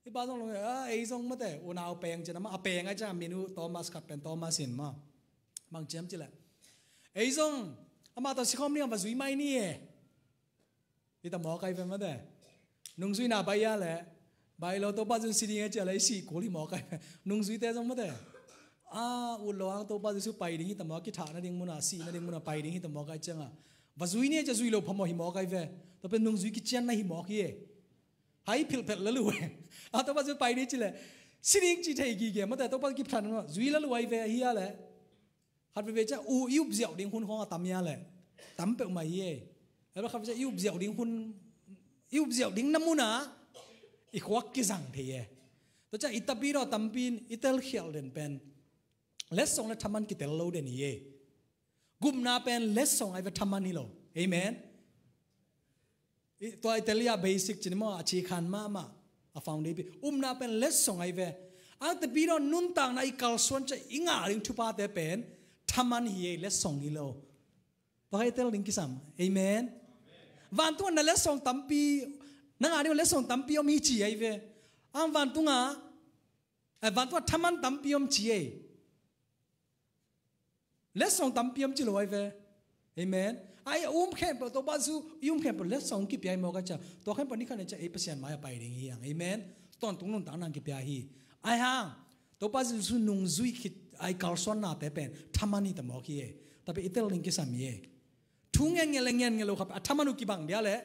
Hih pa zong lo, ah, ei zong mate, unau peng ci-in amah a peng ai ciang a min uh Thomas khat pen Thomas in maw. Bang ci hiam ci leh, ei zong amah tawh sikhawm ding a va zui mai ni e. Hi ta mawk ai ve mate. Nungzuihna baih a leh, baih lo, Topa Jesu si ding e ci a leh i sih kul hi mawk ai ve. Nungzuite zong mate, ah, ut lo hang Topa Jesu pai ding hi ta mawk, kithah nading mun a, sih nading mun a pai ding hi ta mawk ai ciang a, va zui ni e ci a zui lo phamawh hi mawk ai ve. Tua pen nungzui kicianna hi mawk hi e. Hai philh phelh la lu e. A, Topa Jesu pai ni ci leh, si ding ci thei gige mate, Topa kipthan zui la lu ai ve ahi a leh. Khat veve ciang u i up ziauh ding hun khawng a tam hi a leh. Tam peuhmah hi e. Khat veve ciang i up ziauh ding hun, i up ziauh ding na mun ah i khuak kizang thei e. Tua ciang i tapidaw tampi in i telkhialh den pen letsong le thaman kitel lo den hi e. Gupna pen letsong ai ve, thaman hi lo. Amen. I, tua i tel hi a basic ci ni maw, a cikhan mahmah, a foundation. Upna pen letsong ai ve. Ang tapidaw nuntakna i kalsuan ciang i ngah ding thuphate pen thaman hi e, letsong hi lo. Tua kha i tel ding kisam. Amen. Vantungah na letsong tampi, na ngah ding letsong tampi om hi ci ai ve. Ang vantungah, eh, vantungah thaman tampi om ci e. Letsong tampi om ci lo ai ve. Amen. Ai, um khempeuh Topa Jesu i um khempeuh letsong kipia hi mawk ai ciang, tua khempeuh ni khat ni ciang ei Pasian mai a pai ding hi hang. Amen. Tawntung nuntakna kipia hi. Ai hang, Topa Jesu nungzui khit ai kalsuannate pen thaman hi ta mawk hi e. Tua pen i tel ding kisam hi e. Thu ngen ngen le ngen ngen lo kha a thaman uh kibang dia leh,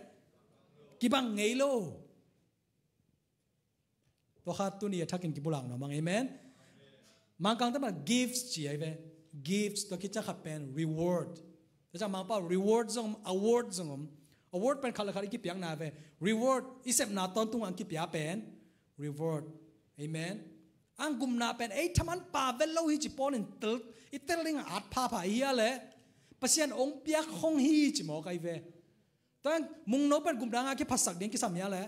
kibang ngei lo. Tua kha tuni a thakin kipulak nuam hang. Amen. Mangkangte pan gifts ci ai ve. Gifts, tua khit ciang khat pen reward. Tua ciang Mangpau reward zong om, award zong om. Award pen khat le khat i kipiakna ve. Reward, i sepna tawntungah ang kipia pen reward. Amen. Ang gupna pen ei thaman pha vet lo hi ci Paul in tel, i tel ding a at phapha hi a leh, Pasian ong piak khong hi ci mawk ai ve. Tua mungno pen gupna ngah kiphatsak ding kisam hi a leh,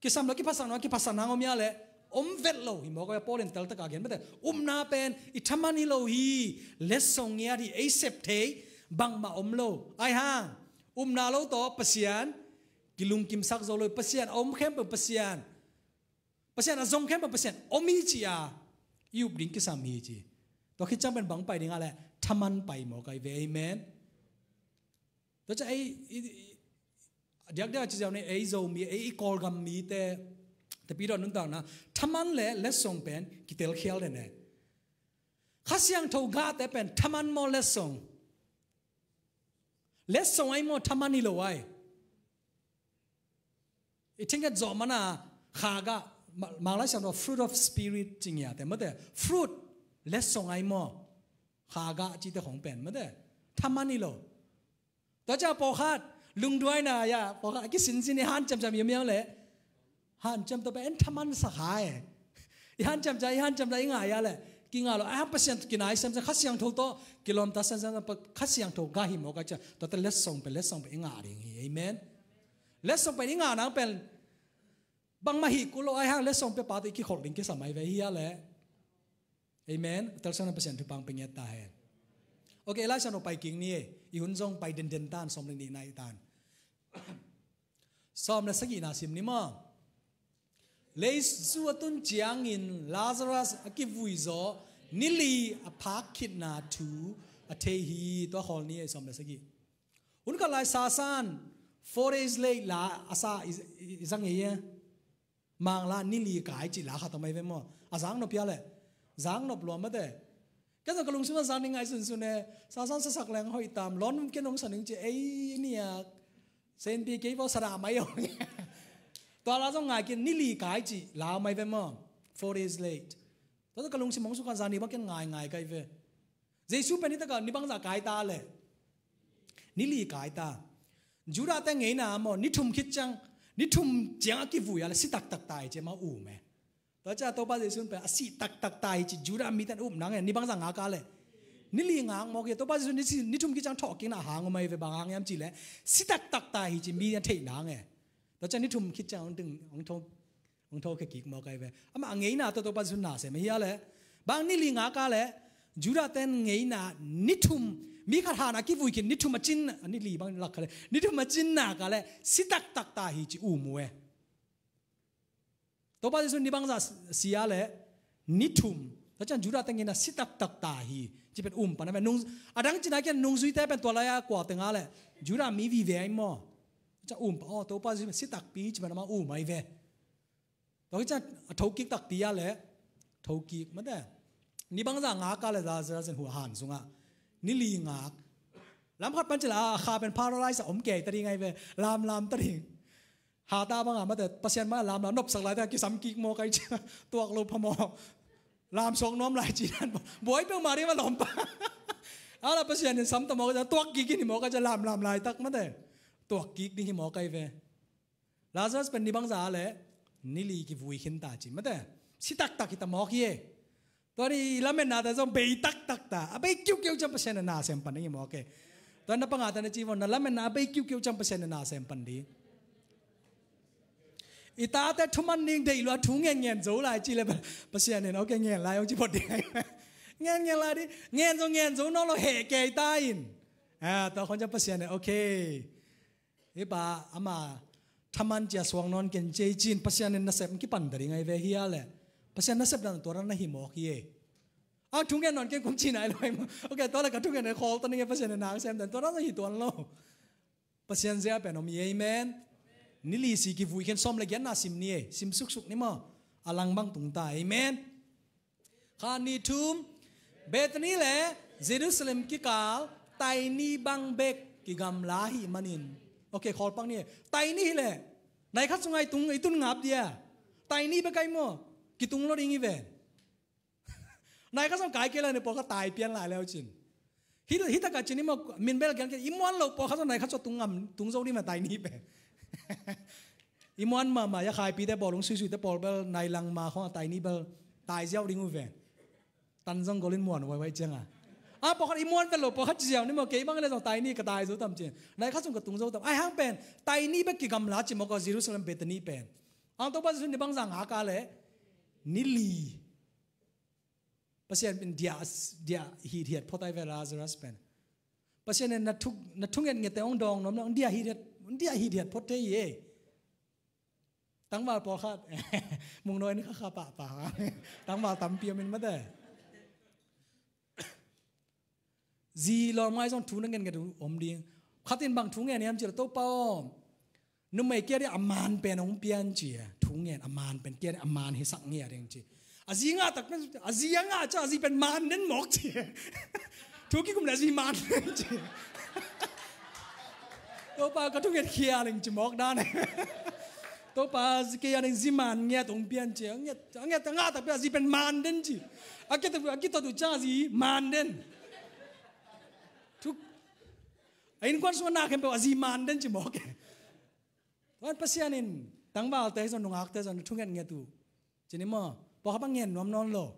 kisam lo, kiphatsak nang, kiphatsak nang om hi a leh, om vet lo hi mawk ai ve. Paul in teltak a gen mate, upna pen i thaman hi lo hi. Letsong ngiat hi, ei sep thei bangmah om lo. Ai hang, upna lo tawh Pasian kilungkimsak zo lo hi. Pasian a om khempeuh Pasian, Pasian a zong khempeuh Pasian om hi ci a i up ding kisam hi ci. Tua khit ciang pen bang pai ding a leh, thaman pai mawk ai ve. Amen. Tua ciang ei, i, i, diakdiak a ci ziau ni, ei Zomi, ei i Kawlgam mite, tapidaw nuntakna thaman le letsong pen kitelkhial den e. Kha Siangtho gahte pen thaman maw letsong? Letsong ai maw, thaman hi lo ai? I thingkhat zawh mana kha gah, ma-, Mang Lai Siangtho fruit of spirit ci ngiate mate. Fruit, letsong ai maw. Kha gah cite khong pen mate. Thaman hi lo. Tua ciang pawlkhat lungduaina ya, pawlkhat a kisinsin i hanciamciam miamiam le. Hanciam tua pen en thaman sa kha e. I hanciamciam, i hanciamciam i ngah ya le. Kingah lo, a Pasian kinai semsem, Kha Siangtho tawh kilawmta semsem, Kha Siangtho gah hi mawk a ciang. Tuate letsong pen, letsong pen i ngah ding hi. Amen. Letsong pen i ngah nang pen bangmah hi kul lo, ai hang letsong pia pa tawh i kikholh ding kisam ai ve hi a le. Amen. Telsiam na Pasian thupha pia ngiat ta hen. Ok, Lai Siangtho pai kik ni e. I hun zong pai denden tan, sawm le nih nai tan. Sawm le sagihna sim ni maw. Leisu a tun ciangin Lazarus a kivui zaw ni li a phak khitna thu a thei hi. Tua khawl ni e, sawm le sagih. Hun khat lai sasan, four days late la a sa i, i, i zang e. Mang la ni li kai cih la khat a mai ve maw. A zang nop hia le. Zang nop lua mate. Ken zong ka lungsim a zang ni ngai sunsun e. Sasan sasak leng hoih tam. Lon ken hong sa ning ci ei niak. Sen pi kei pau sa dah mai hong. Tua la zong ngai kin ni li kai cih la mai ve maw. Four days late. Tua ka lungsim hong suk a zang ni bang ken ngai ngai kai ve. Jesu pen hi taka ni bangzah kai ta le. Ni li kai ta. Judah te ngeina maw, ni thum khit ciang, ni thum ciang a kivui a le si taktak ta hi ci ma um e. Tua ciang Topa Jesu pen a si taktak ta hi ci Judah mite up nang e, ni bangzah ngak a le. Ni li ngak mawk hi, Topa Jesu ni si, ni thum khit ciang thawh kikna hang um ai ve, bang hang hiam ci le. Si taktak ta hi ci mi a theih nang e. Tua ciang ni thum khit ciang hong ding, hong thawh Hong tho khe kik mawk ai ve. Amah a ngeina tawh Topa Jesu na sem hi a le. Bang ni li ngak a le. Judah ten ngeina ni thum. Mi khat han a kivui khin ni thum a cin, a ni li bang lak kha le. Ni thum a cin nak a le. Si taktak ta hi ci um uh e. Topa Jesu ni bangzah si a le. Ni thum. Tua ciang Judah ten ngeina si taktak ta hi. Ci pen um pan a ve. Nung, a dang cina kian nungzuite pen tua lai a kua teng a le. Judah mi vive ai maw. Tua ciang um pan, oh, Topa Jesu si takpi ci pen amah um ai ve. Tua hi ciang a thokik takpi a le. Thokik mate. Ni bangzah ngak a le Lazarus in hua han sungah. Ni li ngak. Lam khat pan ci la a kha pen paralyze a om kei ta ding ai ve. Lam lam ta ding. Ha ta bangah mate Pasian ma lam lam nopsak lai ta kisam kik mawk ai ciang. Tuak lo pha mawk. Lam suak nuam lai ci dan. Buai peuhmah ding ma lawm pa. A la Pasian in sam ta mawk ai ciang. Tuak kik in hi mawk ai ciang lam lam lai tak mate. Tuak kik ding hi mawk ai ve. Lazarus pen ni bangzah a le ni li kivui khin ta ci mate. Si taktak hi ta mawk hi e. Tua ni lametna ta zong bei taktak ta. A bei kiukiu ciang Pasian na sem pan ding hi mawk e. Tua na panga ta na ci vong na lametna a bei kiukiu ciang Pasian na sem pan ding. I tate thuman ding deih lua thu ngen ngen zo lai ci le Pasian in ok ngen lai ong ci phot ding. Ngen ngen lai ding. Ngen zo ngen zo nawn lo heh kei ta in. Ah, tua khon ciang Pasian in ok. Hi pa, ama thaman cia suang nawn ken cia i cin Pasian in nasep kipan ta ding ai ve hi a le. Pasian nasep dan tua dan na hi mawk hi e. A thungen nawn ken kum cin ai lo ai maw. Ok, tua le ka thungen ai khawl ta ning e Pasian in nang sem dan tua dan na hi tuan lo. Pasian zia pen om hi e, amen. Ni li si kivui khen sawm le giat na sim ni e. Sim suksuk ni maw. A lang bang tung ta, amen. Kha ni thum, Bethany le Jerusalem kikal taini bang bek kigamla hi manin. Ok, khawl pak ni. Taini hi le, nai khat sungah i tung, i tun ngap dia. Taini bek ai maw, kitung lo ding hi ve. Nai khat sung kai kei la ni pawlkhat tai pian lai leu cin. Hi, hi taka cin i maw, min bel kian kei, i muan lo pawlkhat sung nai khat sung tung ngam, tung zo ding ma taini bek. I muan mahmah, ya khaipite pawl, hong suisuite pawl bel, nai lang ma khong a taini bel, tai ziau ding uh ve. Tan zong golin muan uaiuai cianga. A, pawlkhat i muan vet lo, pawlkhat ci ziau ni maw, kei bang le zong taini ka tai zo tam ci. Nai khat sung ka tung zo tam. Ai hang pen, taini bek kigamla ci maw ka Jerusalem Bethany pen. Ang Topa Jesu ni bangzah ngak a le, ni li. Pasian in dia, dia hithiat phot ai ve Lazarus pen. Pasian in na thu, na thunget ngete hong dawng nuam le hong dia hithiat, hong dia hithiat phot thei hi e. Tangval pawlkhat. Mungnawi in kha kha pahpah. Tangval tampi om in mate. Zi lawm ngai zong thu na ngen nget uh om ding. Khat in bang thu ngen hiam ci le Topa aw. Numei kia ding a man pen hong pian ci a. Thu ngen a man pen kia ding a man hi sak ngia ding ci. A zi ngah tak pen, a zi a ngah ca a zi pen man den mawk ci. Thu kikum le a zi man den ci. Topa ka thu nget khia ling ci mawk dan. Topa, zi kei a ding zi man ngiat hong pia in ci. A ngiat, a ngiat a ngah takpi a zi pen man den ci. A kitot, a kitot uh ciang a zi man den. Thuk. A innkuan sungah na khempeuh a zi man den ci mawk e. Tua Pasian in tangvalte zong, nungakte zong thungetnget uh ci ni maw. Pawlkhat bang ngen nuam nawn lo.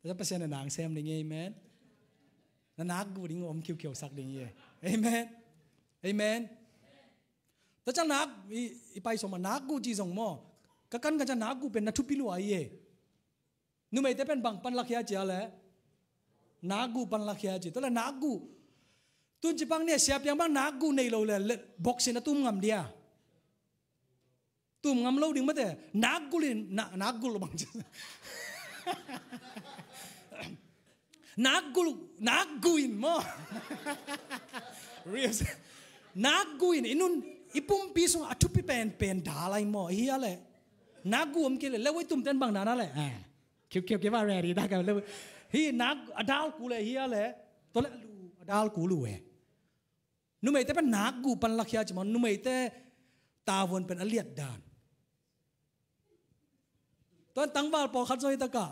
Tua ciang Pasian in na sem ding hi, amen. Na nakgu ding om khiukhiusak ding hi. Amen. Amen. Tua ciang nak, i, i pai sawm a nakgu ci zong maw. Ka kan ka ciang nakgu pen na thupi lua hi. Numeite pen bang pan lakhia ci a leh, nakgu pan lakhia ci. Tua leh nakgu. Tun ci bang ni a, siapiang bang nakgu nei lo leh, leh boxing a tum ngam dia. Tum ngam lo ding mate. Nakgu in, na, nakgu lo bang ci. Nakgu, nakgu in maw. Real. Nakgu in, i nun, i pumpi sung a thupi penpen dal ai maw. Hi a leh. Nakgu om kei leh, leh voi tumten bang dan a leh. Ah. Khiukhiu kei va ready ta ka leh. Hi nak a dal kul e hi a leh. Tua leh a lu, a dal kul uh e. Numeite pen nakgu pan lakhia ci maw, numeite tavuan pen a liat dan. Tua tangval pawlkhat zong hi ta ka,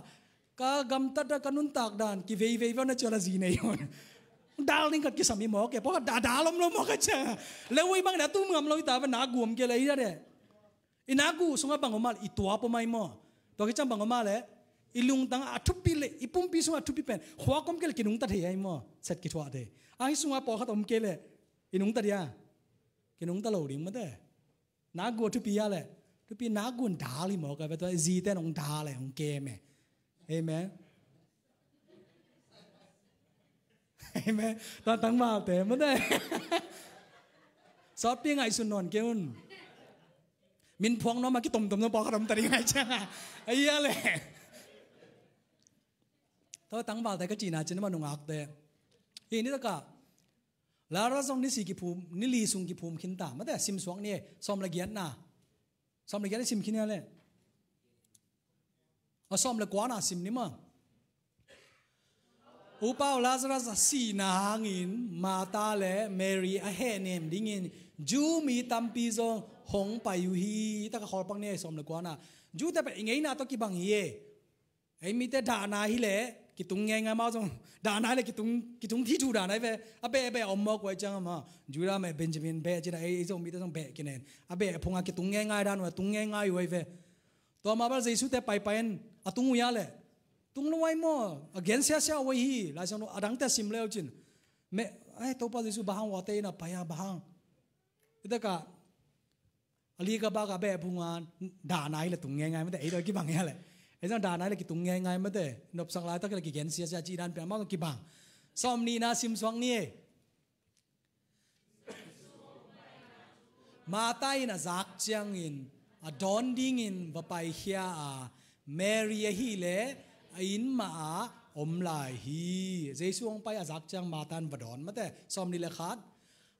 ka gamtat a ka nuntak dan kiveivei va na ci a la zi nei hon. Dal ding khat kisam hi mawk e, pawlkhat da, dal om lo mawk a ci a. Leh voi bang na tum ngam lo hi ta va, nakgu om kei leh hi a de. I nakgu sungah bang om a leh, i tuap om ai maw. Tua kiciang bang om a leh, i lungtang a thupi leh, i pumpi sungah thupi pen, khua kom kei leh kinungta thei ai maw. Set kithuah thei. Ahi sungah pawlkhat om kei leh, i nungta dia. Kinungta lo ding mate. Nakgu a thupi a leh. Thupi nakgu in dal hi mawk a, tua i zite in hong dal e, hong kem e. Amen. Amen. Tua tangvalte mate. Sawtpi ngaihsun nawn kei un. Min phuang nuam a kitomtom nuam pawlkhat om ta ding ai ciang a. Ai a leh. Tua tangvalte ka cihna ci ni maw, nungakte. Hi ni ta ka. Lazarus zong ni si kiphum, ni li sung kiphum khin ta. Mate, sim suak ni e. Sawm leh giatna. Sawm leh giatna sim khin ni a leh. A sawm leh kuana sim ni maw. Upa uh Lazarus a sihna hangin Martha leh Mary a hehnem dingin Jew mi tampi zong hong pai uh hi. Taka khawl pak ni e, sawm leh kuana. Jew te pen i ngeina tawh kibang hi e. Ei mite dahna hi leh kitung ngeingai, amau zong dahna hi leh kitung, kitung thithu dahna hi ve. A beh, a beh a om mawk uh ai ciang a maw. Judah meh, Benjamin beh ci-in a, ei, ei zong mite zong beh kinen. A beh a phung a kitung ngeingai dan uh a, tung ngeingai uh ai ve. Tua mah bel Jesu te paipai in a tung uh hia leh. Tung lo ai maw, a gen siasia uh ai hi, Lai Siangtho a dangte sim le uh cin. Meh, ai, Topa Jesu bang hang uate inn ah pai a bang hang. Hi ta ka, a li ka bak a beh phung a dahna hi leh tung ngeingai mate, ei tua kibang hia leh. Ei zong dahna hi leh kitung ngeingai mate, nopsak laitak hi leh kigen siasia cih dan pen amau zong kibang. Sawm nihna sim suak ni e. Martha in a zak ciangin a dawn dingin va paikhia a, Mary ahih leh a inn mah ah om lai hi. Jesu hong pai a zak ciang Martha in va dawn mate, sawm nih le khat.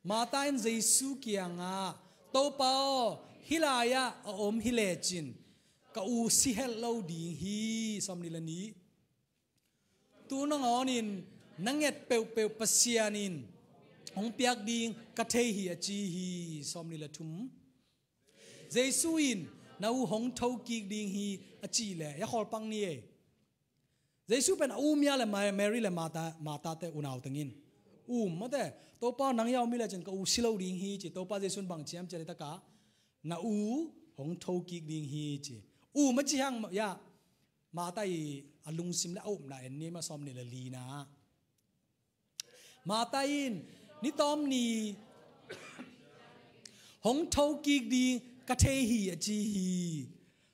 Martha in Jesu kiangah, Topa aw, hih lai-ah a om hi lecin ka u si het lo ding hi, sawm nih le nih. Tu nangawnin na nget peuhpeuh Pasian in hong piak ding ka thei hi, a ci hi, sawm nih le thum. Jesu in na u hong thokik ding hi, a cih leh, a khawl pak ni e. Jesu pen a um hia leh Ma-, Mary le Martha, Martha te unau tengin. Um mate, Topa nang hia om hi lecin ka u si lo ding hi ci, Topa Jesu in bang ci hiam cih leh hi ta ka, na u hong thokik ding hi ci. Um a ci hang hia, Martha i a lungsim le a upna en ni maw, sawm nih le lina. Martha in, ni tawm ni hong thokik ding ka thei hi, a ci hi.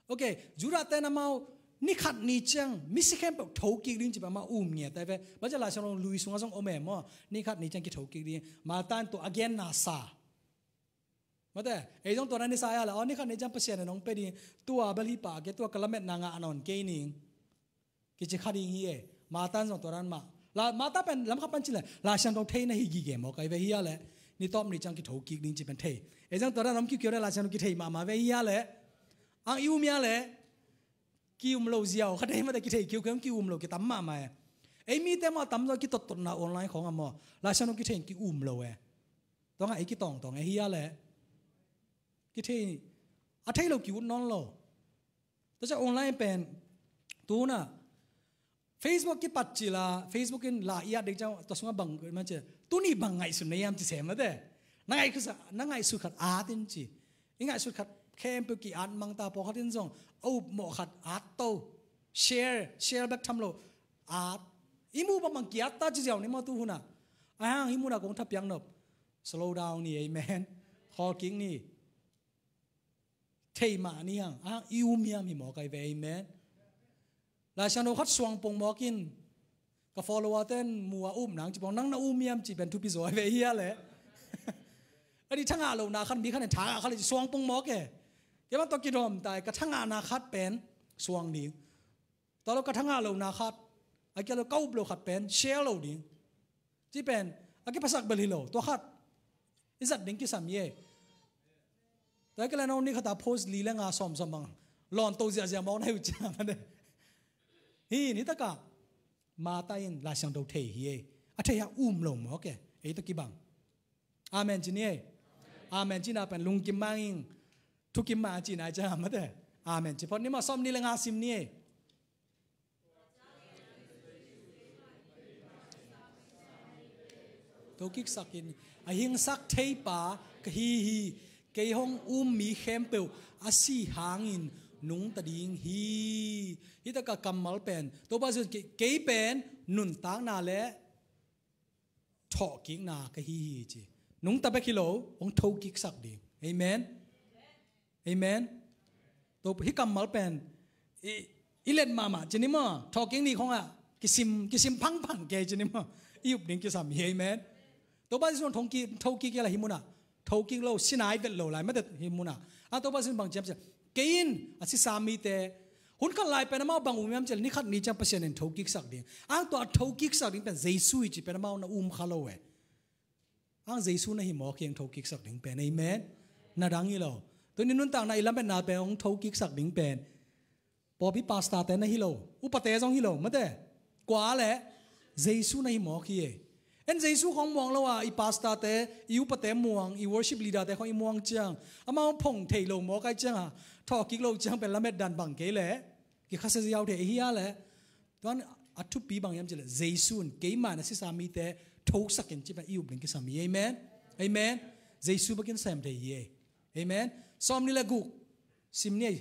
Ok, Judah te in amau ni khat ni ciang misi khempeuh thokik ding ci pen amau um ngiat ai ve. Bang ci Lai Siangtho lui sungah zong om e maw. Ni khat ni ciang kithokik ding. Martha in tua a genna sa. Mate, ei zong tua dan i sa hia leh, aw, ni khat ni ciang Pasian in hong pia ding, tua bel hi pah kei, tua ka lametna ngah nawn kei ning. Kici kha ding hi e. Martha in zong tua dan mah. La, Martha pen lam khat pan ci leh, Lai Siangtho thei na hi gige mawk ai ve hia leh. Ni tawp ni ciang kithokik ding ci pen thei. Ei zong tua dan om kiukiu leh Lai Siangtho kithei mahmah ve hia leh. Ang i um hia leh. Ki-um lo ziau kha dei mate, kithei kiukiu, ki-um lo kitam mahmah e. Ei mite mah a tamzaw kitottotna online khawng a maw. Lai Siangtho kithei ki-um lo e. Tua ngah ei kitawngtawng e hia leh. Kithei, A thei lo ki-ut nawn lo. Tua ciang online pen tu hun ah Facebook kipat cil a, Facebook in la i at ding ciang tua sungah bang man ci, tuni bang ngaihsun na hiam ci sem mate. Na ngaihsut, na ngaihsut khat at in ci. I ngaihsut khat khempeuh ki-at mang ta, pawlkhat in zong a upmawh khat at to. Share, share bek tham lo. At. I muh bangbang ki-at ta ci ziau ni maw tu hun ah. Ahang hih mun ah kong thapiak nop, slow down ni, amen. Khawl kik ni. Thei mah ni hang, ahang i um hiam hi mawk ai ve, amen. Laisiangtho khat suang pong mawk in, ka follower ten mu a um nang ci pong, nang na um hiam ci pen thupi zaw ai ve hia le. A di thangah lona khat, mi khat in thangah khat le ci suang pong mawk e. Kei bang tua kidawm ta e, ka thangahna khat pen suang ding. Tua lo ka thangah lona khat, a kia lo ka up lo khat pen share lo ding. Ci pen a kiphasak bel hi lo, tua khat i zat ding kisam hi e. Tua hi kei le no ni khat a post li le nga sawm sawm bang lawn to ziahziah mawk na hi uh ciang a mate. Hi ni takah Martha in Laisiangtho thei hi e. A thei a um lo mawk e. Ei tawh kibang. Amen ci ni e. Amen cina pen lungkim mah ing, thukim mah cina i ciang a mate. Amen ci phot ni maw, sawm ni le nga sim ni e. Thokiksak in, a hingsak theipa ka hi hi, kei hong um mi khempeuh a sih hangin nungta ding hi. Hi takah kammal pen Topa Jesu in kei, kei pen nuntakna le thawhkikna ka hi hi ci. Nungta bek hi lo, hong thokiksak ding. Amen. Amen. Tua hi kammal pen i, i let mahmah ci ni maw, thawhkik ni khong ah kisim, kisim phangphang kei ci ni maw, i up ding kisam hi. Amen. Topa Jesu in thokik, thokik hi a la hi mun ah. Thokik lo, sinai vet lo lai mate hi mun ah. A Topa Jesu in bang ci hiam ci le, kei in a sisa mite, hun khat lai pen amau bang um hiam ci le, ni khat ni ciang Pasian in thokiksak ding. Ang tua a thokiksak ding pen Jesu hi ci pen amau na um kha lo e. Ang Jesu na hi mawk hi ang thokiksak ding pen. Amen. Na dang hi lo. Tuni nuntakna i lametna pen hong thokiksak ding pen pawlpi pastor te na hi lo, upate zong hi lo mate. Kua le, Jesu na hi mawk hi e. En Jesu khong muang lo a, i pastor te, i upate muang, i worship leader te khong i muang ciang, amau phong thei lo mawk ai ciang a, thawhkik lo ciang pen lamet dan bang kei le kikhasia ziau thei hi a le. Tuan a thupi bang hiam ci le, Jesu in keima na sisa mite thosak in ci pen i up ding kisam hi. Amen. Amen. Jesu bek in sem thei hi e. Amen. Sawm ni le guk sim ni e.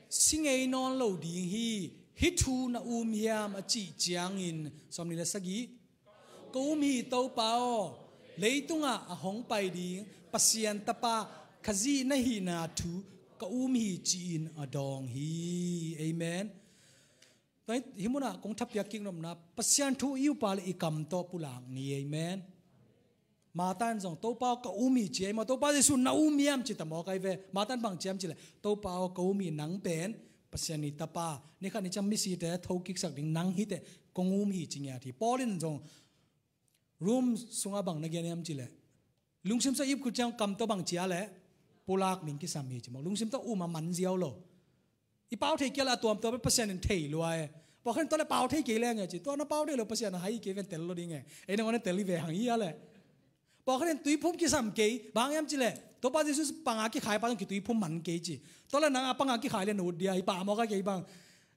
Si ngei nawn lo ding hi, hih thu na um hiam a cih ciangin, sawm ni le sagih, ka um hi Topa aw, leitungah a hong pai ding Pasian Tapa Khazih na hihna thu ka um hi ci-in a dawng hi. Amen. Tua hi, hih munah kong thapiak kik nopna, Pasian thu i upa le i kam tawh pulak ni. Amen. Martha in zong, Topa aw, ka um hi ci ei maw, Topa Jesu na um hiam ci ta mawk ai ve. Martha in bang ci hiam ci le, Topa aw, ka um hi, nang pen Pasian i Tapa, ni khat ni ciang misite thokiksak ding nang hi teh, kong um hi ci ngiat hi. Paul in zong Rom sungah bang na gen hiam ci le, lungsim sa ip khut ciang kam tawh bang cia le, pulak ning kisam hi ci mawk. Lungsim tawh um a man ziau lo. I pau thei kei le a tuamtuam Pasian in thei lua e. Pawlkhat in tua le pau thei kei leng e ci. Tua na pau thei lo Pasian a hai kei ven tel lo ding e. Ei nangawn in tel hi ve hang hi a le. Pawlkhat in tuiphum kisam kei. Bang hiam ci le, Topa Jesu panga kikhai pa zong kituiphum man kei ci. Tua le nang a panga kikhai le na ut dia, i pa mawk a kei bang.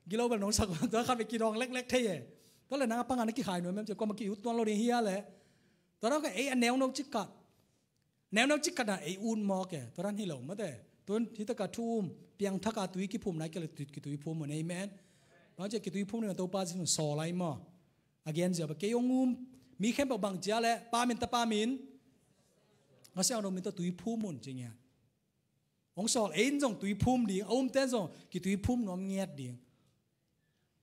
Gilo bel nong sak tua khat ve kidawng leklek thei e. Tua le nang a panga na kikhai nuam hiam ci, kuamah ki-ut tuan lo ding hi a le. Tua nang ka ei a neu no cik khat. Neuneu cik khat a ei ut mawk e, tua dan hi lo mate. Tun hi taka thu um, piangthak a tui kiphum nai kei le tui, kituiphum un. Amen. Bang ci kituiphum ni Topa Jesu sawl ai maw. A gen zia ba kei hong um mi khempeuh bang cia le Pa min, Tapa min, Kha Siangtho min tawh tuiphum un ci ngiat. Hong sawl, ei in zong tuiphum ding, a umte in zong kituiphum nuam ngiat ding.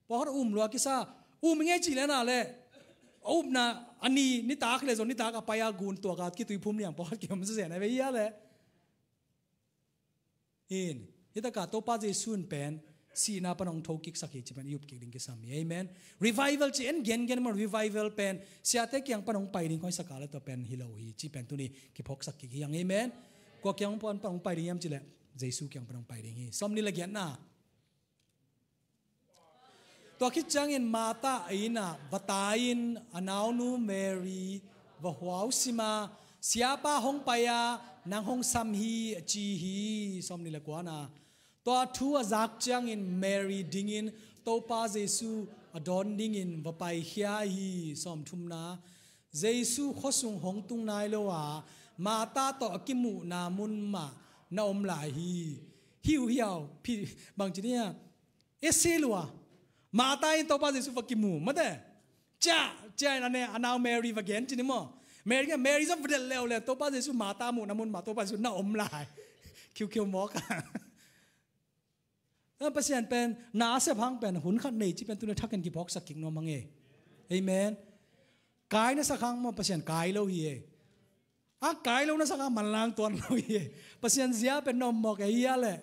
Pawlkhat um lua kisa, um i ngei cih le na le, a upna a ni, nitak le zong nitak a pai a gun tuak a kituiphum liang pawlkhat kiom sa zen a ve hi a le. In, hi taka Topa Jesu in pen sihna pan hong thokiksak hi ci pen i up kik ding kisam hi. Amen. Revival ci en gengen maw, revival pen siate kiang pan hong pai ding hoi saka le tua pen hi lo hi ci pen tuni kiphawksak kik hi ang. Amen. Kua kiang pan, pan hong pai ding hiam ci le, Jesu kiang pan hong pai ding hi. Sawm ni le giatna. Tua khit ciangin Martha a inn ah va tai-in a naunu Mary va huau sim a, Siapa hong pai a, nang hong sam hi, a ci hi. Sawmnih le kuana. Tua thu a zak ciangin Mary dingin Topa Jesu a dawn dingin va paikhia hi. Sawmthumna. Jesu khuasung hong tung nai lo a, Martha tawh a kimuhna mun mah na om lai hi. Hiu hiau, phi, bang ci ni a, e si lua. Martha in Topa Jesu va kimu, mate. Cia, cia in a ne, a nau Mary va gen ci ni maw. Mary gen, Mary zong va del leuleu, Topa Jesu Martha muhna mun mah, Topa Jesu na om lai. Khiukhiu mawk a. Pasian pen na a sep hang pen hun khat nei ci pen tuni thakin kiphawksak kik nuam hang e. Amen. Kai na sak hang maw Pasian kai lo hi e. A kai lo na sak hang manlang tuan lo hi e. Pasian zia pen na om mawk e hi a leh.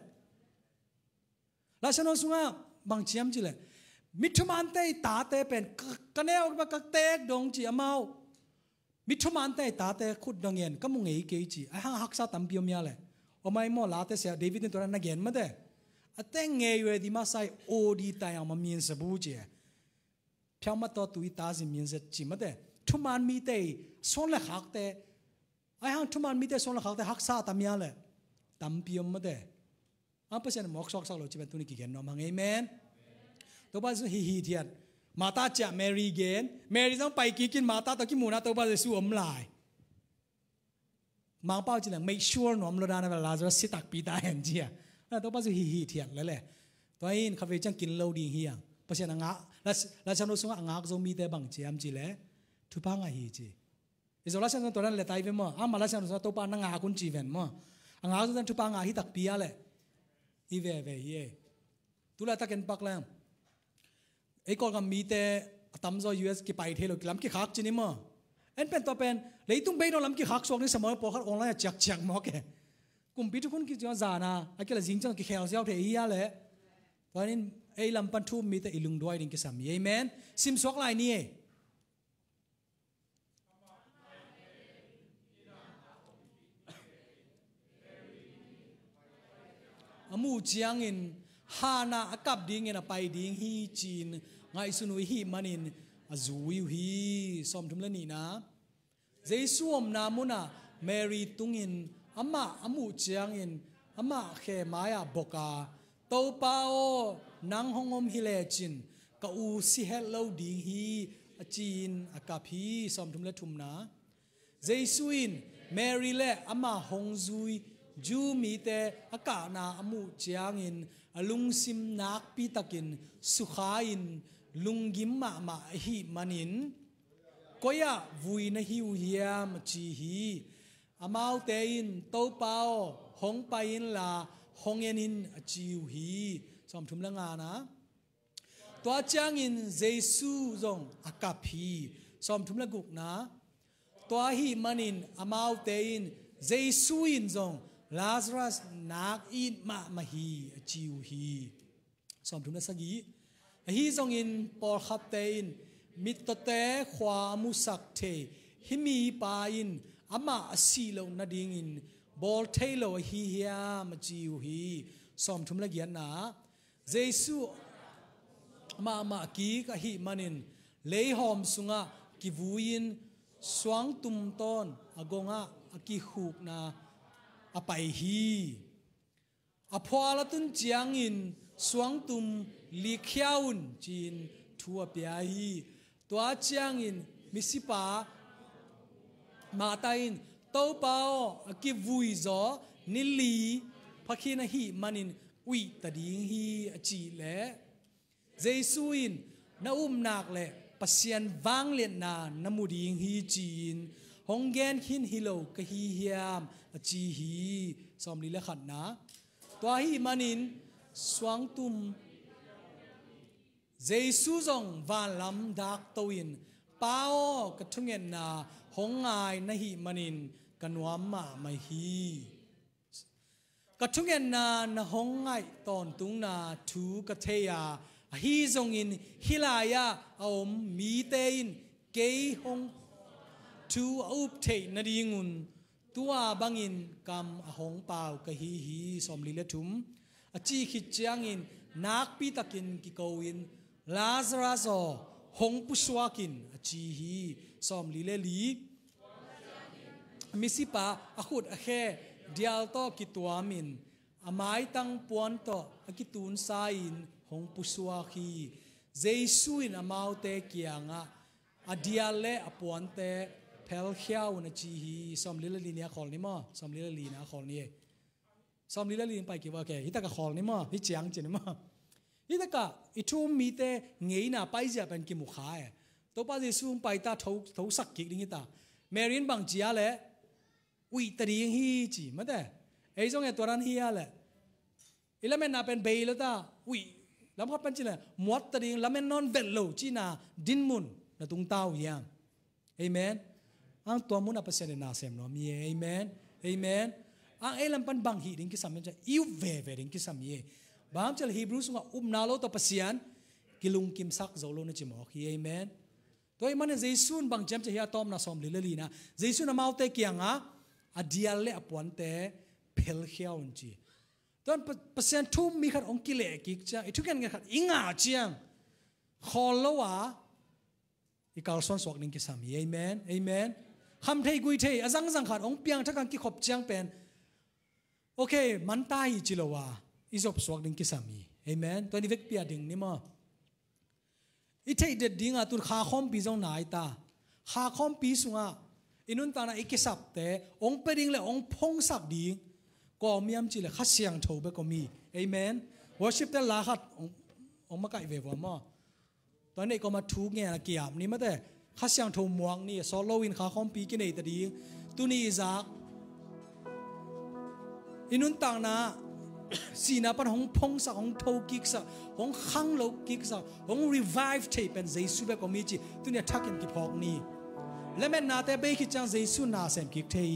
Laisiangtho sungah bang ci hiam cih leh, mi thumante i tate pen ka, ka neu ka tek dong ci amau. Mi thumante i tate khut dong ngen ka mu ngei kei ci. Ai hang haksa tampi om hi a leh. Om ai maw Late sia David in tua na gen mate. A teng ngei ve di ma sai o di tai ang ma min sa bu ci. Phiau ma to tu i ta zin min zet ci mate. Thuman mite i suan le khakte. Ai hang thuman mite suan le khakte haksa tam hi a leh. Tampi om mate. A Pasian mawk suaksak lo ci pen tuni kigen nuam hang. Amen. Topa Jesu hi hithiat. Martha ciah Mary gen. Mary zong pai kikin Martha tawh kimuhna Topa Jesu om lai. Mangpau ci leng make sure nuam lo dan a Lazarus si takpi ta hen ci a. A Topa Jesu hi hithiat lele. Tua in khavei ciang kin lo ding hi ang. Pasian a ngak, Las-, Laisiangtho sungah a ngak zo mite bang ci hiam cih leh. Thupha ngah hi ci. I Zola sian zong tua dan le tai ve maw. Ama la sian zong Topa na ngak un ci ven maw. A ngak zong thupha ngah hi takpi a leh. I veve hi e. Tu la takin pak leng. Ei Kawlgam mite a tamzaw U S kipai thei lo kilam kikhak ci ni maw. En pen tua pen leitung bei dong lam kikhak suak ni sa maw pawlkhat online a ciakciak mawk e. Kumpi thukhun kici zana a kila zing ciang kikhel ziau thei hi a leh. Tua in ei lam pan thu mite i lungduai ding kisam hi. Amen. Sim suak lai ni e. A muh ciangin hanah a kap dingin a pai ding hi ci-in ngaihsun uh i hih manin a zui uh hi. Sawmthum le nihna. Jesu omna munah Mary tungin amah a muh ciangin amah khe mai-ah bok a, Topa aw, nang hong om hi lecin ka u si het lo ding hi, a ci-in a kap hi. Sawmthum le thumna. Jesu in Mary le amah hong zui Jew mite a kahna a muh ciangin a lungsim nakpi takin sukha-in lunggim mahmah ahih manin, koi-ah vui na hi uh hiam, a ci hi. Amaute in, Topa aw, hong pai inla hong en in, a ci uh hi. Sawmthum le ngana. Tua ciangin Jesu zong a kap hi. Sawmthum le gukna. Tua ahih manin amaute in Jesu in zong Lazarus nak it mahmah hi, a ci uh hi. Sawmthum le sagih. Ahi zongin pawlkhatte in mittawte khua a musak thei hih mipa in amah a sih loh nadingin bawl thei lo ahi hiam, a ci uh hi. Sawmthum le giatna. Jesu mahmah kik ahih manin leihawm sungah kivui-in suangtum tawn a gongah a kikhukna a pai hi. A phual a tun ciangin suangtum likkhia un ci-in thu a pia hi. Tua ciangin misipa Martha in, Topa aw, a kivui zaw ni li phakhin ahih manin uih ta ding hi, a cih leh Jesu in, na upnak le Pasian vangliatna na mu ding hi ci-in hong gen khin hi lo ka hi hiam, a ci hi. Sawmli le khatna. Tua ahih manin suangtum Jesu zong vanlam dakto in, Pa aw, ka thungetna hong ngai na hih manin ka nuam mahmah hi. Ka thungetna na hong ngaih tawntungna thu ka thei a, ahi zongin hih lai-ah a om mite in kei hong thu a up theih nadingun tua bangin kam a hong pau ka hi hi. Sawmli le thum. A cih khit ciangin nakpi takin kiko in, Lazarus aw, hong pusuak in, a ci hi. Sawmli le li. Misipa a khut a khe dial tawh kituamin a maitang puan tawh a kitunsa-in hong pusuak hi. Jesu in amaute kiangah a dial le a puante phelkhia un a ci hi. Sawmli le li ni a khawl ni maw? Sawmli le li ni a khawl ni. Sawmli le li ni pai kik ua ke. Hi takah khawl ni maw? Hi ciang ci ni maw? Hi takah i thu-um mite ngeina paizia pen kimukha e. Topa Jesu hong pai ta, tho, thosak kik ding hi ta. Mary in bang ci a leh, uih ta ding hi ci mate. Ei zong e tua dan hi a leh, i lametna pen bei lo ta, uih, lam khat pen ci leh muat ta ding, lamet nawn vet lo cihna dinmun na tung ta uh hiam? Amen. Ang tua munah Pasian in na sem nuam hi. Amen. Amen. Ang ei lam pan bang hih ding kisam hiam ci a, i up veve ding kisam hi. Bang hiam ci leh Hebrew sungah upna lo tawh Pasian kilungkimsak zo lo na ci mawk hi. Amen. Tua ahih manin Jesu in bang ci hiam ci a, hi a tawpna sawmli le li na, Jesu in amaute kiangah a dial le a puante phelkhia un ci. Tua Pa-, Pasian thu-um mi khat hong kileh kik ciang, i thugen ngen khat i ngah ciang, khawl lo a i kalsuan suak ding kisam hi. Amen. Amen. Kham thei gui thei a zangzang khat hong piangthak a kikhop ciang pen, okay, man ta hi ci lo a i zop suak ding kisam hi. Amen. Tua ni vekpi a ding ni maw? I theih det dingah tun kha khawmpi zong nai ta. Kha khawmpi sungah i nuntakna i kisapte hong pia ding le hong phongsak ding kua om hiam ci leh Kha Siangtho bek om hi. Amen. Worship te la khat hong, hong makaih ve vua maw? Tua neih kawmah thu ngen a ki-ap ni mate. Kha Siangtho muak ni, a sawt loin kha khawmpi kinei ta ding. Tuni i zak, i nuntakna sihna pan hong phongsak, hong tho kiksak, hong khanglo kiksak, hong revive thei pen Jesu bek om hi ci tuni a thakin kiphawk ni. Lametnate bei khit ciang Jesu na sem kik thei